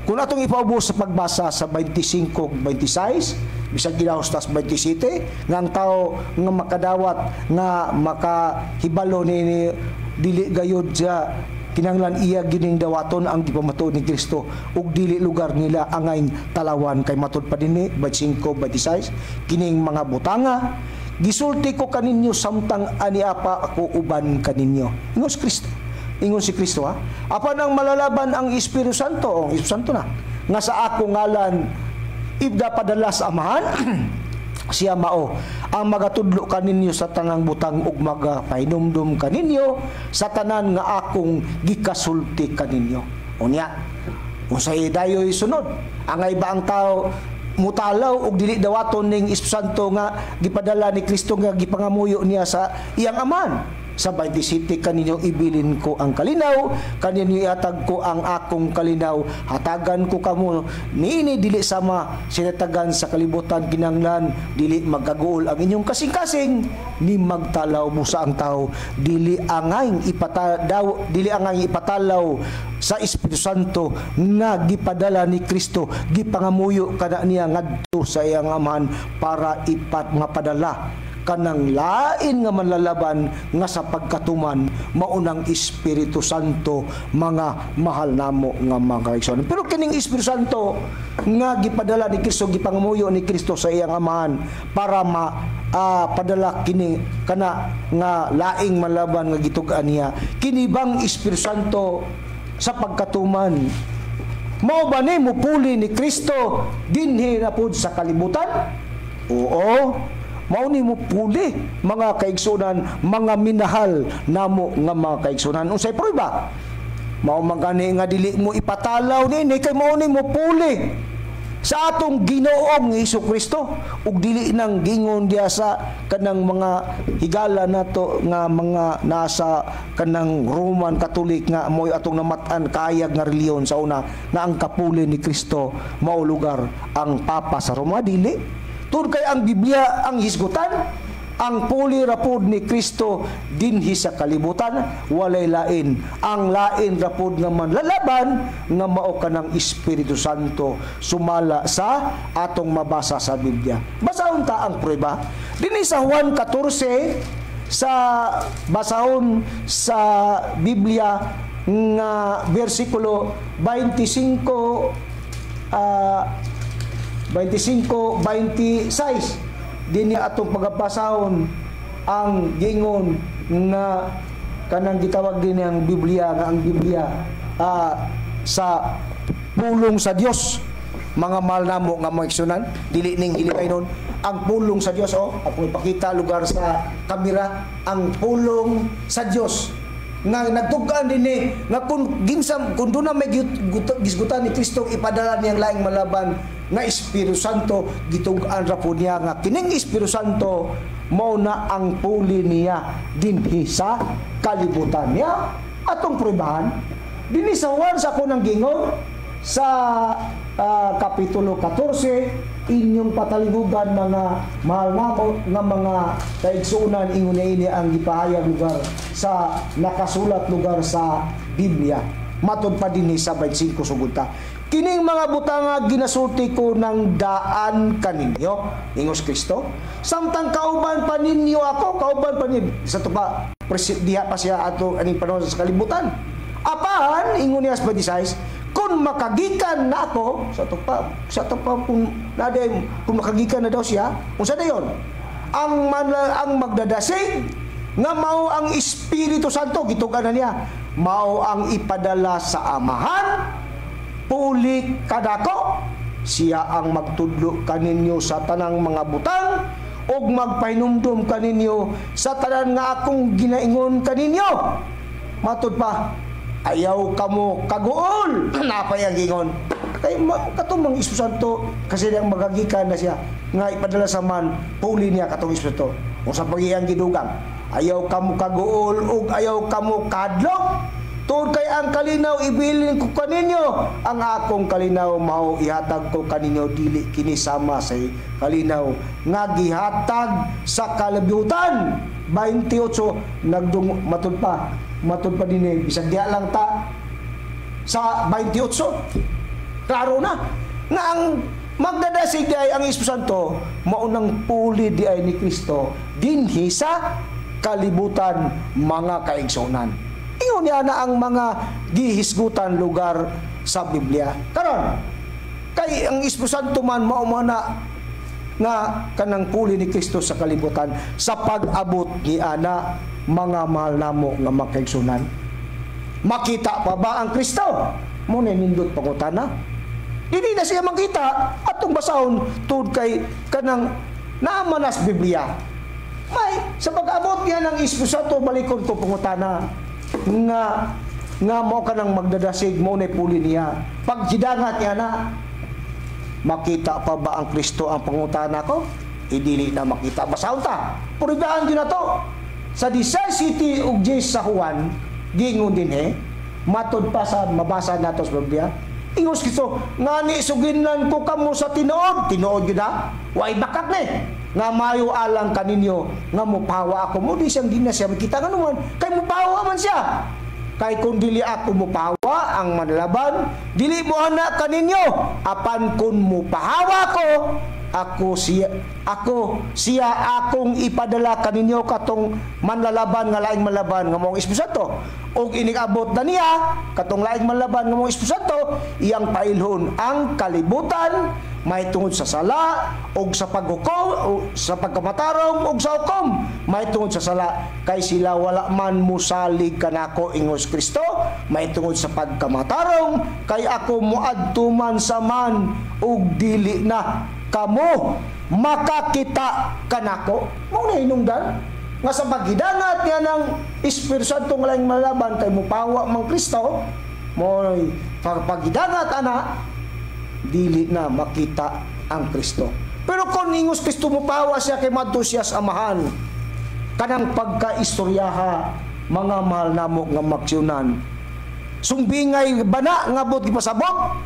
Kung atong ipaubos sa pagbasa sa 25 26 bisag gilahos tas 27, nga ang tao nga makadawat nga makahibalo ni dili gayud siya kinahanglan iya gining dawaton ang gipamatuod ni Kristo ug dili lugar nila angay talawan, kay matud pa dinhi 25 26, "Kining mga butanga gisulti ko kaninyo samtang ania pa ako uban kaninyo," ingon si Kristo. Ingon si Kristo ha. "Apan ang malalaban, ang Espiritu Santo," ang Espiritu Santo na nga sa ako ngalan ibda padala sa Amahan, "siya mao ang magatudlo kaninyo sa tanang butang ug magapahinumdum kaninyo sa tanan nga akong gikasulti kaninyo." Unya, unsay dayoy sunod? Angay ba ang tao mutalaw og dili dawaton ning Espiritu Santo nga gipadala ni Kristo nga gipangamuyo niya sa iyang Amahan? Sa 27, "Kaninyo ibilin ko ang kalinaw, kaninyo ihatag ko ang akong kalinaw. Hatagan ko kamo niini dili sama sinatagan sa kalibutan. Kinanglan dili magkaguol ang inyong kasing-kasing ni magtalaw busa ang tao dili angay ipatalaw sa Espiritu Santo nga gipadala ni Kristo, gipangamuyo kada niya ngadto sa iyang Amahan para ipat nga padala kanang lain nga manlalaban nga sa pagkatuman maunang Espiritu Santo, mga mahal namo nga mga kaigsoon." Pero kining Espiritu Santo nga gipadala ni Kristo, gipangamuyo ni Kristo sa iyang Amahan para ma padala kini kana nga laing manlaban nga gitug-an niya, kini bang Espiritu Santo sa pagkatuman mao ba ni mupuli ni Kristo dinhi na pud sa kalibutan? Oo, mao ni mupuli, mga kaigsunan, mga minahal namo nga mga kaigsunan. Unsay prueba? Mao man gani nga dili mo ipatalaw niini kay mao ni mupuli sa atong Ginoong Hesus Kristo ug dili nang gingon diya sa kanang mga higala nato nga mga nasa kanang Roman Catholic nga mo'y atong namat-an kayag nga relihiyon sa una nga ang kapuli ni Kristo mao lugar ang Papa sa Roma. Dili. Tungod kay ang Biblia ang hisgutan, ang puli rapod ni Kristo dinhi sa kalibutan walay lain. Ang lain rapod nga manlalaban nga mao kanang Espiritu Santo sumala sa atong mabasa sa Biblia. Basahon ta ang prueba. Dinhi sa Juan 14, sa basahon sa Biblia nga bersikulo 25, 25, 26, dinhi atong pagapasahon ang gingon nga kanang gitawag din ang Biblia nga ang Biblia sa pulong sa Dios. Mga mahal namo nga mga igsunan, dili ning hilikay nun ang pulong sa Dios. Oh, akong ipakita lugar sa kamera ang pulong sa Dios nga nagtug-an dinhi nga kung ginsam kung doon na may gisgutan ni Kristo ipadala niyang laing malaban nga Espiritu Santo, gitug-an ra po niya nga kining Espiritu Santo mao na ang puli niya dinhi sa kalibutan niya. Atong pruebahan dinhi sa Juan, sa ako ng gingon sa Kapitulo 14, inyong pataligugan, mga mahal namo nga mga kaigsuonan. Ingon niya ini ang gipahayag lugar sa nakasulat lugar sa Biblia. Matud pa dinhi sa 25, sugod ta. "Kining mga butanga ginasulti ko ng daan kaninyo," ingos Kristo, "samtang kauban pa ninyo ako." Kauban pa ninyo sa to pa, diha pa siya ato aning panahon sa kalibutan. "Apan," ingon niya sa 26, "kung makagikan na ako," sa to pa kung naday, kung makagikan na daw siya, unsa dayon? Ang magdadasig nga mao ang Espiritu Santo, gitugan na niya, mao ang ipadala sa Amahan puli kadako. Siya ang magtudlo kaninyo sa tanang mga butang ug magpahinumdum kaninyo sa tanan nga akong ginaingon kaninyo. Matud pa, "Ayaw kamo kaguol." Napay ang gingon. Kay katong mga Espiritu Santo kasi nang magagikan na siya nga ipadala sa man puli niya katong Espiritu Santo. Kung sa pagiyang gidugang, "Ayaw kamo kaguol ug ayaw kamo kadlok. Tungod kay ang kalinaw ibilin ko kaninyo, ang akong kalinaw mao ihatag ko kaninyo, dili kini sama sa kalinaw nga gihatag sa kalibutan." 28 nagdung matud pa dinhi, bisag diha lang ta sa 28, klaro na nga ang magdadasig di ay ang Espiritu Santo maunang puli di ay ni Kristo dinhi sa kalibutan, mga kaigsunan. Ingon niya na ang mga gihisgutan lugar sa Biblia. Karon kay ang Espiritu Santo man mao man na nga kanang puli ni Kristo sa kalibutan, sa pag-abot ni ana, mga mahal namo nga mga kaigsunan, makita pa ba ang Kristo? Mo na nindot pangutana. Dili na siya makita. Atong basahon tud kay kanang naamanas Biblia. May sa pag-abot niya ng Espiritu Santo, balikon ko pangutana nga nga mo kanang magdadasig mo na puli niya. Pag gidangat niya na, makita pa ba ang Kristo ang pangutana ko? Idili na makita. Basahon ta. Puribahan din na to. Sa 17 ug 10 sa Juan, giingon dinhi, matod pa sa mabasa nato sa Biblia, ingos Kristo, "Ngani suginlan ko kamo sa tinuod," tinuod gyud ha, way bakak ni, "nga mayo alang kaninyo nga mupawa ako." Mo di siyang di na siya makita nga naman, kay mupawa man siya. "Kay kung dili ako mupawa, ang manlaban dili mo ana kaninyo, apan kung mupahawa ko, ako siya akong ipadala kaninyo, katong manlalaban nga laing manlaban nga mao ang Espiritu Santo. Ug inig-abot na niya katong laing manlaban nga mao ang Espiritu Santo, iyang pailhon ang kalibutan may tungod sa sala ug sa paghukom o sa pagkamatarong ug sa hukom. May tungod sa sala, kay sila wala man musalig kanako," ingos Kristo. "May tungod sa pagkamatarong, kay ako moadto man sa Amahan ug dili na kamo makakita kanako." Mao na hinungdan nga sa paghidangat niya ng Espiritu Santo nga laing malaban, kay mupawa mang Kristo mo, paghidangat ana, dili na makita ang Kristo. Pero kung ingos Kristo mupawa siya kay madto siya sa Amahan, kanang pagkaistoryaha, mga mahal namo nga maksyonan, sumbingay bana nga bot gipasabot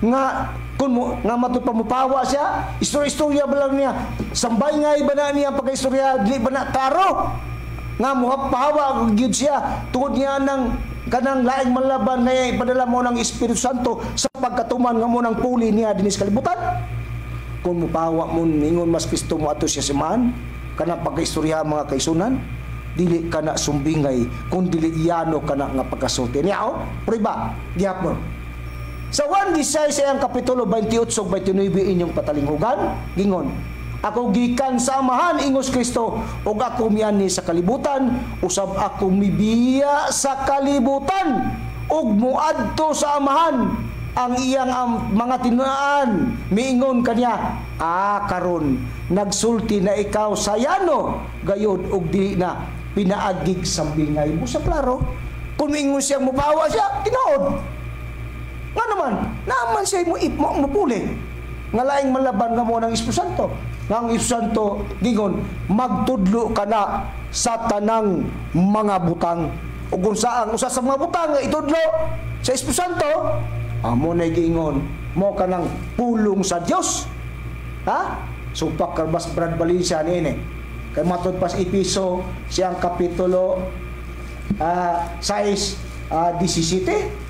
nga kung mo, nga matud pa mupawa siya? Istorya-istorya ba lang niya? Sambay nga ba na niya ang pagkaistorya? Dili ba na klaro nga mupawa gyud siya tungod niya ng kanang laing manlaban nga ipadala mo ng Espiritu Santo sa pagkatuman nga mo ng puli niya dinhi sa kalibutan? Kung mupawa mo, ningon mas Kristo mo ato siya sa Amahan, kanang pagkaistorya, mga kaisunan, dili kana sumbingay kung dili yano kana nga pagkasulti niya. Oh, prueba gihapon sa 1:16 sa iyang kapitulo 28 ug 29, inyong patalinghugan, gingon, "Ako gikan sa Amahan," ingos Kristo, "ug ako mianhi sa kalibutan, usab ako mibiya sa kalibutan ug muadto sa Amahan." Ang iyang mga tinun-an miingon kaniya, "Ah, karon nagsulti na ikaw sa yano gayod ug dili na pinaagig sambingay." Mo sa klaro, kung miingon siyang mupawa siya, tinuod nga naman, naman siya mo mupuli nga laing malaban nga mo ng Espiritu Santo. Nga ang Espiritu Santo gingon, magtudlo ka na sa tanang mga butang. Ug kung saan usa sa mga butang nga itudlo sa Espiritu Santo, amo na giingon mo kanang pulong sa Dios. Ha? Supak karbas Brad Valencia ni ini. Kay matod pas Episo siyang kapitulo 6 17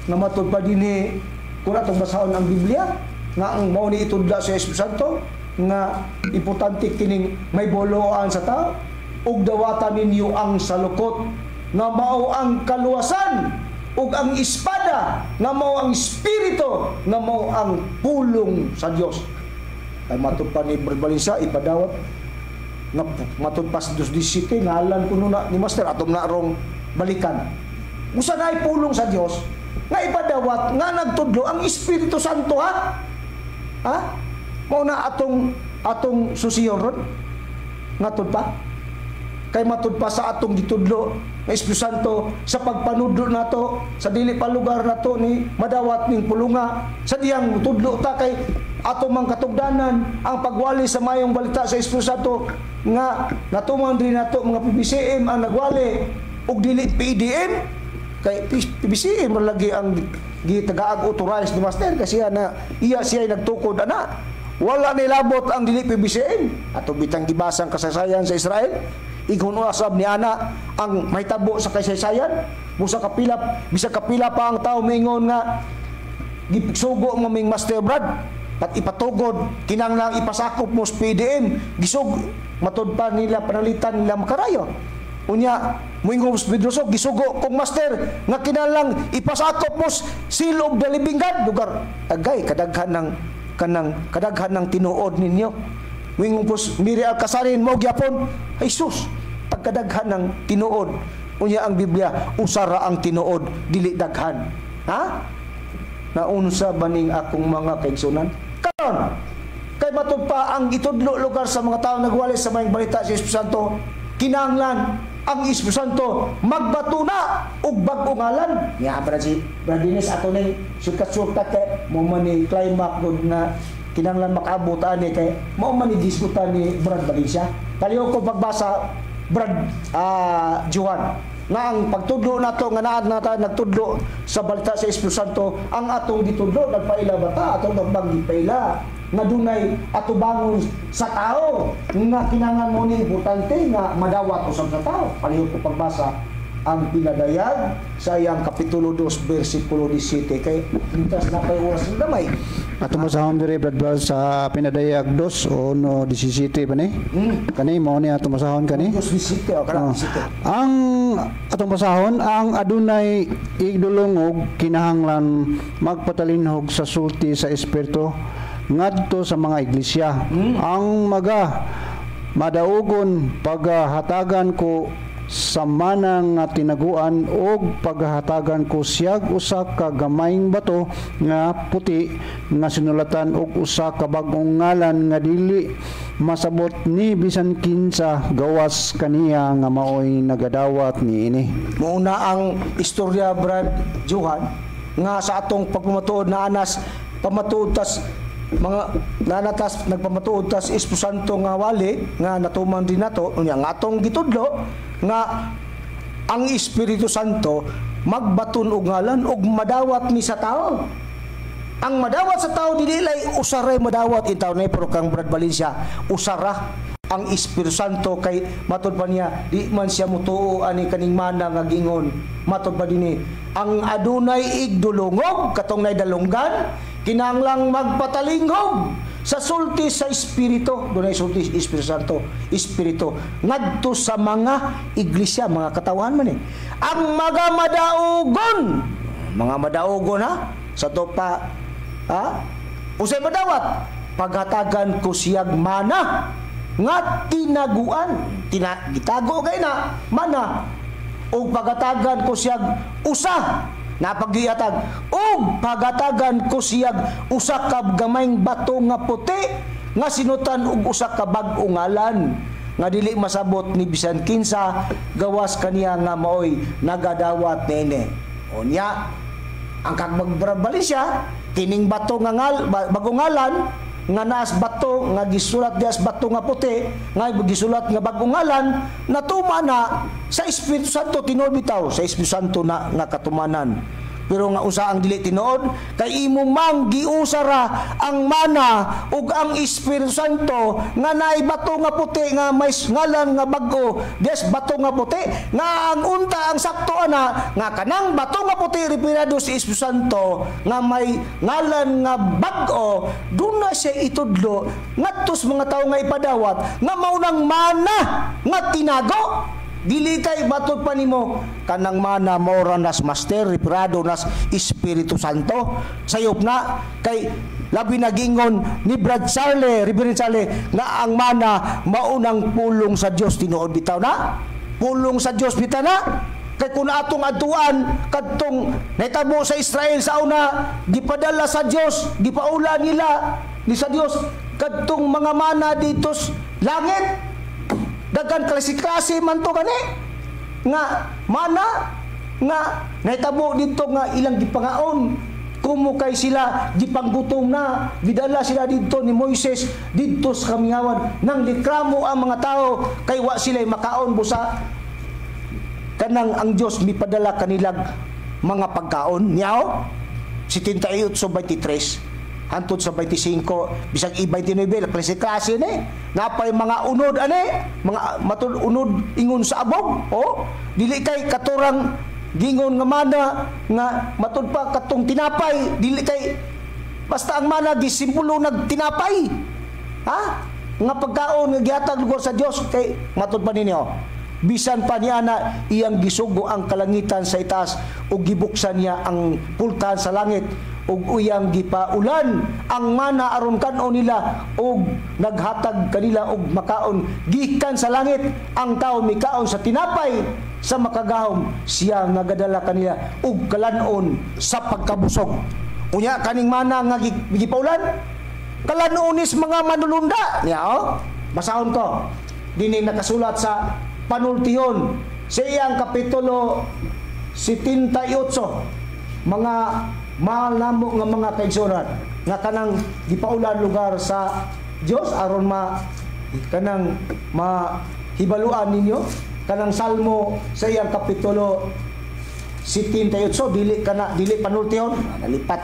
nga matod pa dinhi, kung atong basahon ang Biblia nga ang mao ni itudla sa Espiritu Santo nga importante kining may boloan sa tao, "Ug dawatan ninyo ang salukot nga mao ang kaluwasan ug ang espada nga mao ang Espiritu nga mao ang pulong sa Dios." Kay matod pa ni Brad Valencia, ipadawat nga matod pa sa 2:17, ngalan kuno na ni Master, atom na rong balikan. Usa na pulong sa Dios nga ipadawat nga nagtudlo ang Espiritu Santo, ha? Ha? Mao na atong atong susiyon ron. Ngatod pa. Kay matud pa sa atong gitudlo ng Espiritu Santo sa pagpanudlo nato sa dili pa lugar nato ni madawat ning pulunga sa diyang tudlo ta, kay ato mang katugdanan ang pagwali sa mayong balita sa Espiritu Santo nga natuman din nato mga PBCM ang nagwali ug dili PDM, kay PBCM man lagi ang gitagaag authorized ni Master kasi na iya siya ay nagtukod ana. Wala nilabot ang dili PBCM. Ato bitang gibasang kasaysayan sa Israel, ingon usab ni ana ang mahitabo sa kasaysayan. Busa kapila, bisag kapila pa ang tao mingon nga gisugo mo ming Master Brad pat ipatugod, kinahanglan ipasakop mo sa PDM, gisug matud pa nila panalitan nila makarayo. Unya moingon sa Pedroso, "Gisugo kong Master nga kinahanglan ipasakop mo sa Seal of the Living God." Lugar agay kadaghan ng kanang kadaghan ng tinuod ninyo. Moingon po Miri Alcasarin mo gyapon. Ay sus, pagkadaghan ng tinuod. Unya ang Biblia, usara ang tinuod, dili daghan. Ha? Naunsa baning akong mga kaigsunan? Karon, kay matud pa ang itudlo lugar sa mga tao nagwali sa mayong balita sa Espiritu Santo, kinahanglan ang Espiritu Santo magbatuna og bag-ong ngalan. Ya, brad, si Brad Dennis, ato ning sukat-sukat kay mo man ni climax gud nga kinahanglan makaabot ani, kay mao man ni disputa ni Brad Valencia. Palihog ko pagbasa. Brad Juan, nga ang pagtudlo nato nga naa nata nagtudlo sa balita sa Espiritu Santo, ang atong gitudlo, nagpaila ba ta atong nagpang gipaila nga dunay atubangon sa tao nga kinahanglan mo ni importante nga madawat usab sa tao. Palihog ko pagbasa ang Pinadayag sa iyang kapitulo 2 versikulo 17 kay lintas na kay oras ng gamay. Ato mo sa diri, Brad Val, sa Pinadayag 2 o no 17 ba ni? Kani mao ni ato masahon kani. 2:17 o kana Oh. 17. Ang atong basahon, ang adunay igdulongog kinahanglan magpatalinhog sa sulti sa Espiritu ngadto sa mga iglesia. Ang maga madaugon, paghatagan ko sa manang nga tinaguan og paghatagan ko siyag usa ka gamayng bato nga puti nga sinulatan og usa ka bag-ong ngalan nga dili masabot ni bisan kinsa gawas kaniya nga maoy nagadawat niini. Mauna ang istorya, Brad Johan, nga sa atong pagpamatuod na anas pamatuod tas mga nanatas nagpamatuod tas Espiritu Santo nga wali nga natuman din nato. Unya nga atong gitudlo nga ang Espiritu Santo magbaton og ngalan og madawat ni sa tao. Ang madawat sa tao dili lay usaray madawat in taon pero kang Brad Valencia usara ang Espiritu Santo kay matud pa niya di man siya mutuo ani kaning mana nga gingon. Matud pa dinhi ang adunay igdulungog katong nay dalunggan kinahanglang magpatalingog sa sulti sa Espiritu. Dunay sulti sa Espiritu Santo, Espiritu ngadto sa mga iglesia, mga katawhan man eh. Ang mga madaugon, mga madaugon ha, sa to pa ha, usay madawat, paghatagan ko siyag mana nga tinaguan, gitago kay na mana, ug paghatagan ko siyag usa napagyatag, ug paghatagan ko siyag usa ka gamayng bato nga puti nga sinutan og usa ka bag-ong ngalan nga dili masabot ni bisan kinsa gawas kaniya nga maoy nagadawat niini. Unya ang kagmagbali siya kining bato nga bagong ngalan nga naas bato nga gisulat dias bato nga puti nga gisulat nga bagong ngalan natuma na sa Espiritu Santo. Tinuod bitaw sa Espiritu Santo na nga katumanan, pero nga usa ang dili tinuod kay imo mang giusara ang mana ug ang Espiritu Santo nga naay bato nga puti nga may ngalan nga bag-o dias bato nga puti nga ang unta ang sakto ana nga kanang bato nga puti referado sa Espiritu Santo nga may ngalan nga bag-o duna siya itudlo ngadto sa mga tawo nga ipadawat nga maunang mana nga tinago. Dili kay batod pa nimo kanang mana maura nas master referado nas Espiritu Santo. Sayop na kay labi nagingon ni Brad Charlie, Reverend Charlie, nga ang mana maunang pulong sa Dios. Tinuod bitaw na pulong sa Dios bitaw na kay kun atong adtuan kadtong nahitabo sa Israel sa una, gipadala sa Dios, gipaula nila ni sa Dios kadtong mga mana dito langit. Daghan klase-klase man to gani nga mana nga nahitabo didto nga ilang gipangaon kumo kay sila gipanggutom na gidala sila didto ni Moises didto sa kamingawan nang likramo ang mga tao kay wa sila makaon busa kanang ang Dios mipadala kanilang mga pagkaon niyaw. 78:23 hantod sa 25 bisag i-29 klase-klase ni napay mga unod ani mga matud unod ingon sa abog o dili kay katurang gingon nga mana nga matud pa katong tinapay dili kay basta ang mana gisimpulo nagtinapay ha nga pagkaon nga gihatag lugar sa Dios kay matud pa ninyo bisan pa niya na iyang gisugo ang kalangitan sa itaas ug gibuksan niya ang pultahan sa langit ug uyang gipaulan ang mana aron kan-on nila ug naghatag kanila og makaon gikan sa langit. Ang tao mikaon sa tinapay sa makagahom, siya nga gadala kanila og kalan-on sa pagkabusog. Unya kaning mana nga gipaulan kalan-onis mga manulunda niya. Oh, basahon ko dinhi nakasulat sa Panultihon sa iyang kapitulo 78, mga mahal namo nga mga kaigsuonan nga kanang gipaulan lugar sa Dios aron ma kanang ma Hibaluan ninyo kanang Salmo sa iyang kapitulo 78, dili kana, dili panultihon, nalipat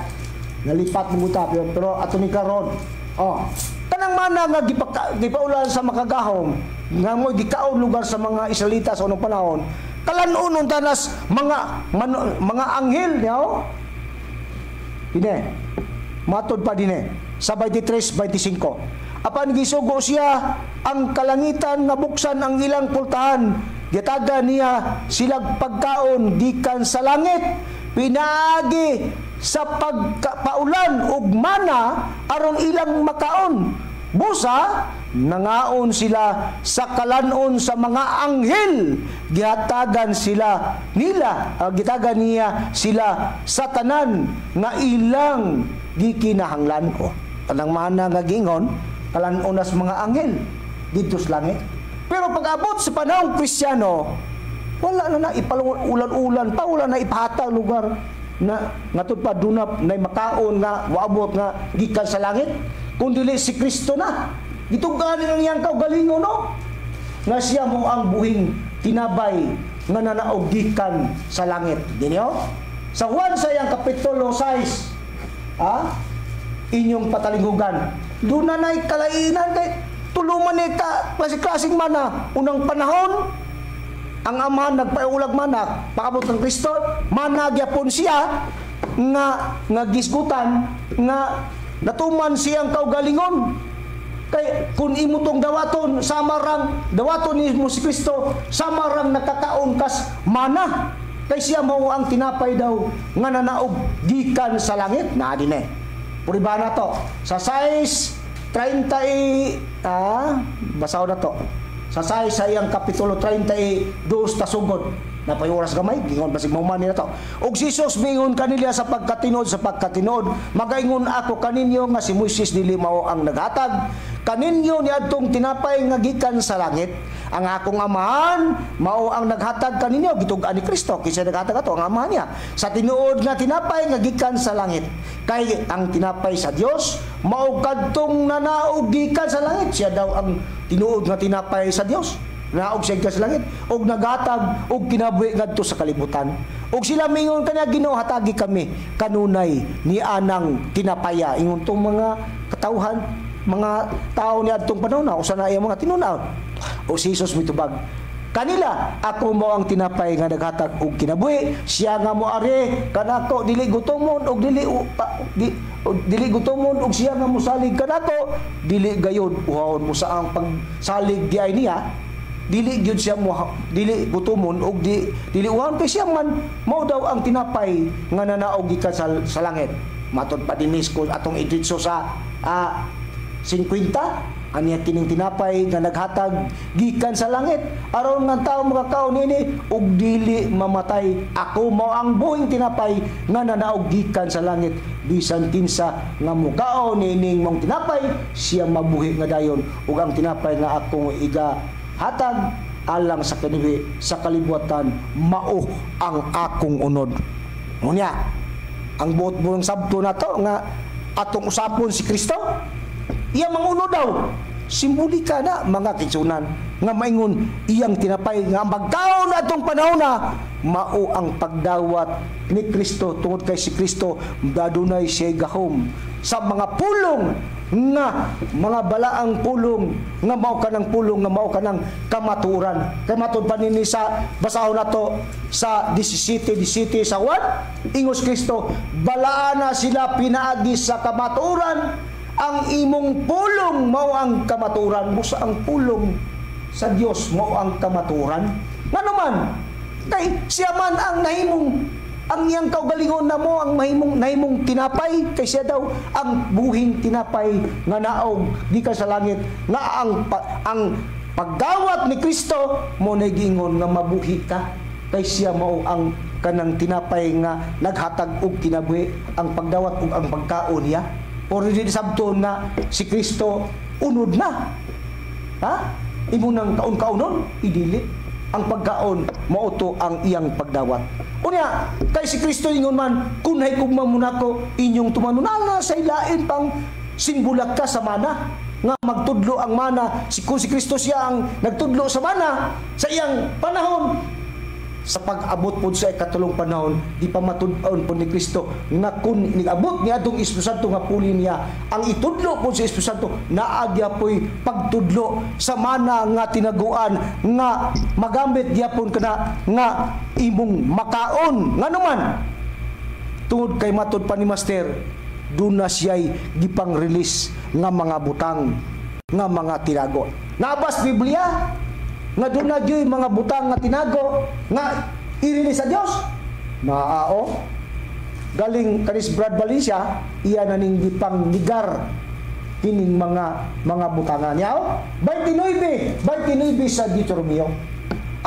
nalipat mo ta, pero ato ni karon, oh, kanang mana nga gipaulan sa Makagahom nga mo gikaon lugar sa mga Israelita sa unang panahon, kalan-on tanas mga anghel niya. Dine matod pa dine sa 23:25, apan gisugo siya ang kalangitan nga buksan ang ilang pultahan, gitagan niya silag pagkaon gikan sa langit pinaagi sa pagpaulan ug mana aron ilang makaon. Busa nangaon sila sa kalanon sa mga anghel, gihatagan sila nila, gitagan niya sila sa tanan nga ilang gikinahanglan. O kanang mana nga gingon kalanon nas mga anghel didto sa langit. Pero pag-abot sa panahong Kristiyano, wala na na ipalulan-ulan pa, wala na ipahatag lugar na ngatod pa dunap na makaon nga waabot nga gikan sa langit, kung dili si Kristo na. Gitugan ang iyang kaugalingon, no? Nga siya mo ang buhing tinabay nga nanaog gikan sa langit. Dinyo? Sa Juan sa iyang kapitulo 6, inyong patalinghugan. Doon na na'y kalainan kay tuluman ni ka klase-klaseng mana. Unang panahon, ang amahan nagpaulag mana, paabot ng Kristo, mana gyapon siya nga nga gisgutan nga natuman siyang kaugalingon. Kay kung imo tong dawaton, samarang dawaton nimo si Kristo, samarang nakakaon kas mana. Kay siya mao ang tinapay daw nga nanaog gikan sa langit. Na din eh. Puriba na to. Sa 6:30, basaw na to. Sa 6 sa iyang kapitulo 32 tasugod. Napay oras gamay, gingon basig mauman nila to. Og si Jesus mingon kanila, sa pagkatinod, sa pagkatinod, magaingon ako kaninyo nga si Moises dili mao ang naghatag kaninyo niadtong tinapay nga gikan sa langit. Ang akong Amahan mao ang naghatag kaninyo. Gitug-an ni Kristo kinsa naghatag ato, ang Amahan niya, sa tinuod nga tinapay nga gikan sa langit. Kay ang tinapay sa Dios mao kadtong nanaog gikan sa langit. Siya daw ang tinuod nga tinapay sa Dios. Naog siya sa langit og nagatag og kinabuhi ngadto sa kalibutan. Og sila mingon kaniya, "Ginoo, hatagi kami kanunay ni anang tinapaya." Ingon tong mga katawhan, mga tao ni adtong panahon na usa na iya mga tinunaw. O si Jesus mitubag kanila, "Ako mo ang tinapay nga naghatag og kinabuhi. Siya nga moari kanako dili gutomon og dili gutomon, og siya nga mosalig kanako dili gayud uhawon mo sa ang pagsalig di ay niya, dili gyud siya mo dili gutomon og dili uhawon, kay siya man mao daw ang tinapay nga nanaog gikan sa langit." Matod pa dinis ko atong idritso sa 50, aniya kining tinapay nga naghatag gikan sa langit aron nga tao makakaon niini ug dili mamatay. Ako mao ang buhing tinapay nga nanaog gikan sa langit. Bisan kinsa nga mukaon niining mong tinapay, siya mabuhi nga dayon, ug ang tinapay nga akong iga hatag alang sa kinabuhi sa kalibutan mao ang akong unod. Unya, ang buot buong sabto nato nga atong usapon si Kristo, iya manguno daw. Simbolika na, mga kitsunan, nga maingon iyang tinapay nga magkaon atong panahon na mao ang pagdawat ni Kristo, tungod kay si Kristo dadunay siya gahom sa mga pulong nga mga balaang pulong nga mao kanang pulong nga mao kanang kamatuoran. Kay matud pa nini sa basahon nato sa 17:17 sa Juan, ingos Kristo, "Balaana sila pinaagi sa kamatuoran, ang imong pulong mao ang kamatuoran." Busa ang pulong sa Dios mao ang kamatuoran. Ngano man? Kay siya man ang nahimong, ang iyang kaugalingon na mo ang mahimong nahimong tinapay, kay siya daw ang buhing tinapay nga naog gikan sa langit, nga ang paggawat ni Kristo mo na giingon nga mabuhi ka, kay siya mao ang kanang tinapay nga naghatag og kinabuhi, ang pagdawat ug ang pagkaon niya. Pero di sabton na si Kristo unod na, ha, imo nang kaon-kaonon, idili ang pagkaon mao to ang iyang pagdawat. Unya, kay si Kristo ingon man, "Kun higugma mo nako, inyong tumanon." Na sa ilain pang simbulak ka sa mana. Nga magtudlo ang mana, si kung si Kristo siya ang nagtudlo sa mana sa iyang panahon, sa pag-abot pod sa ikatulong panahon, di pa matud-on pod ni Kristo nga kun niabot ni adtong Espiritu Santo nga puli niya, ang itudlo pod sa Espiritu Santo, naa gyapoy pagtudlo sa mana nga tinaguan nga magamit gyapon kana nga imong makaon. Ngano man? Tungod kay matud pa ni Master, duna siya'y gipang release nga mga butang nga mga tinago. Naa ba sa Biblia nga duna gyoy mga butang nga tinago nga i-release sa Dios? Naa. Galing kanis Brad Valencia, iya na ning gipang ligar kining mga butangan niya. 29, 29 sa Deuteronomio.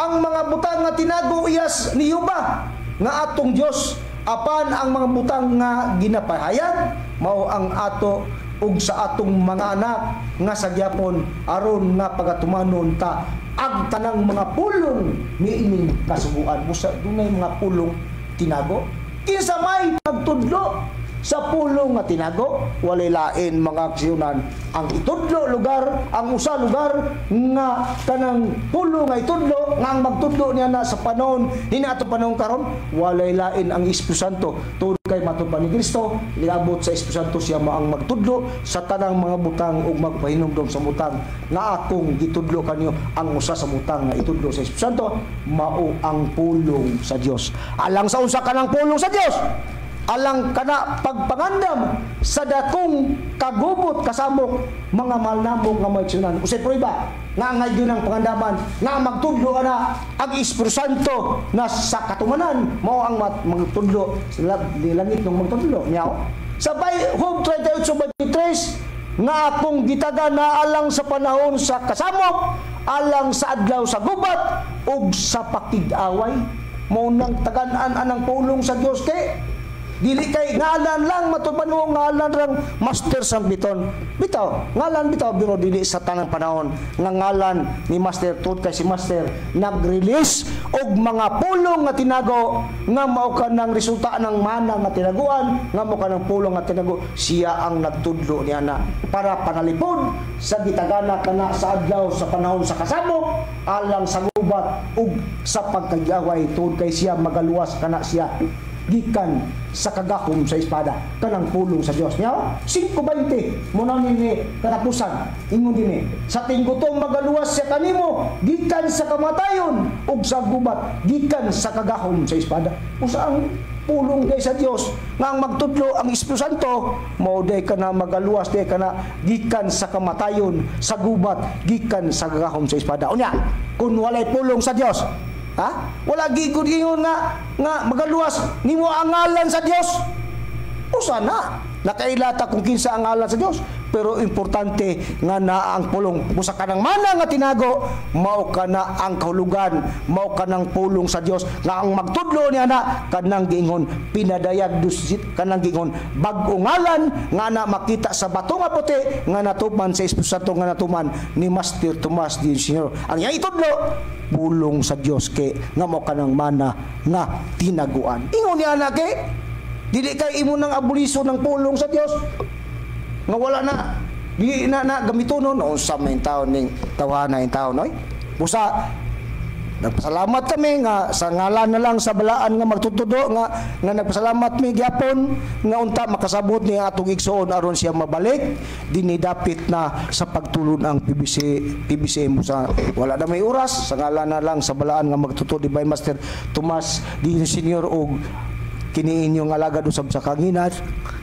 Ang mga butang nga tinago iyas ni Yuba nga atong Dios, apan ang mga butang nga ginapahayag mao ang ato ug sa atong mga anak nga sa gyapon, aron nga pagatumanon ta ang tanang mga pulong niining kasuguan. Busa dunay mga pulong tinago. Kinsa may pagtudlo sa pulong nga tinago? Walay lain, mga kaigsuonan, ang itudlo lugar, ang usa lugar nga kanang pulong nga itudlo, nga ang magtudlo niya na sa panahon ni ato, panahon karon, walay lain ang Espiritu Santo. Tungod kay matud pa ni Kristo, niabot sa Espiritu Santo, siya mao ang magtudlo sa tanang mga butang ug magpahinumdom sa butang nga akong gitudlo kanyo. Ang usa sa butang nga itudlo sa Espiritu Santo mao ang pulong sa Dios. Alang sa unsa kanang pulong sa Dios? Alang kana pagpangandam sa dakong kagubot, kasamok, mga mahal namo nga mga igsuonan. Usay prueba nga ngayon ang pangandaman nga magtudlo ana ang Espiritu Santo na sa katumanan mao ang magtudlo sa langit ng magtudlo niya. Sa bay Job 38:23 nga akong gitaga na alang sa panahon sa kasamok, alang sa adlaw sa gubat ug sa pakig-away. Mao nang tagan-an anang pulong sa Dios kay dili kay ngalan lang. Matuban mo, ngalan rang Master Sambiton. Bitaw, ngalan bitaw, pero dili sa tanang panahon nga ngalan ni Master, tungod kay si Master nag-release og mga pulong nga tinago nga mao kanang resulta ng mana nga tinaguan, nga mao kanang pulong nga tinago. Siya ang nagtudlo niya na para panalipod sa gitagana kana sa adlaw sa panahon sa kasamok, alang sa gubat ug sa pagkagaway, tungod kay siya magaluwas kana siya gikan sa kagahom sa espada, kanang pulong sa Dios niya. 5:20 mo na ni katapusan. Ingon dinhi, sa tinggutom magaluwas siya kanimo gikan sa kamatayon ug sa gubat, gikan sa kagahom sa espada. Usa ang pulong day sa Dios nga ang magtudlo ang Espiritu Santo, mao day kana magaluwas day kana gikan sa kamatayon, sa gubat, gikan sa kagahom sa espada. Unya kun walay pulong sa Dios, ha? Wala gigud ingon nga magaluwas nimo ang ngalan sa Dios. Usa na nakailata kung kinsa ang ngalan sa Dios, pero importante nga naa ang pulong. Busa kanang mana nga tinago, mao kana ang kahulugan, mao kanang pulong sa Dios nga ang magtudlo niya na kanang giingon pinadayag dusit, kanang giingon bag-o ngalan nga na makita sa bato nga puti nga natuman sa Espiritu Santo, nga natuman ni Master Tomas di Señor. Ang iyang itudlo, pulong sa Dios kay nga mao kanang mana nga tinaguan. Ingon niya na kay dili kay imo nang abuliso ng pulong sa Dios nga wala na, di na na gamitonon. Unsa may taon ning tawana yung taon oy. Busa nagpasalamat kami nga sa ngalan na lang sa balaan nga magtutudo nga nagpasalamat mi gyapon nga unta makasabot ni atong igsoon aron siya mabalik dinhi dapit na sa pagtulon ang PBC PBCM. Sa wala na may oras, sa ngalan na lang sa balaan nga magtutudo, Divine Master Tomas di Senior og kini inyong alagad usab sa kanginat,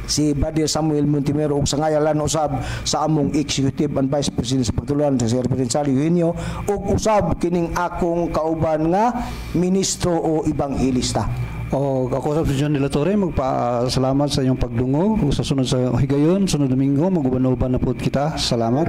si Brother Samuel Montemero, ug sa ngayalan usab sa among Executive and Vice President sa pagtulunan sa Sir President Sally Eugenio, ug usab kining akong kauban nga ministro o ebanghelista. O ako sa John de la Torre, magpasalamat sa inyong pagdungog. Ug sa sunod sa higayon, sunod Domingo, mag-uban-uban na pod kita. Salamat.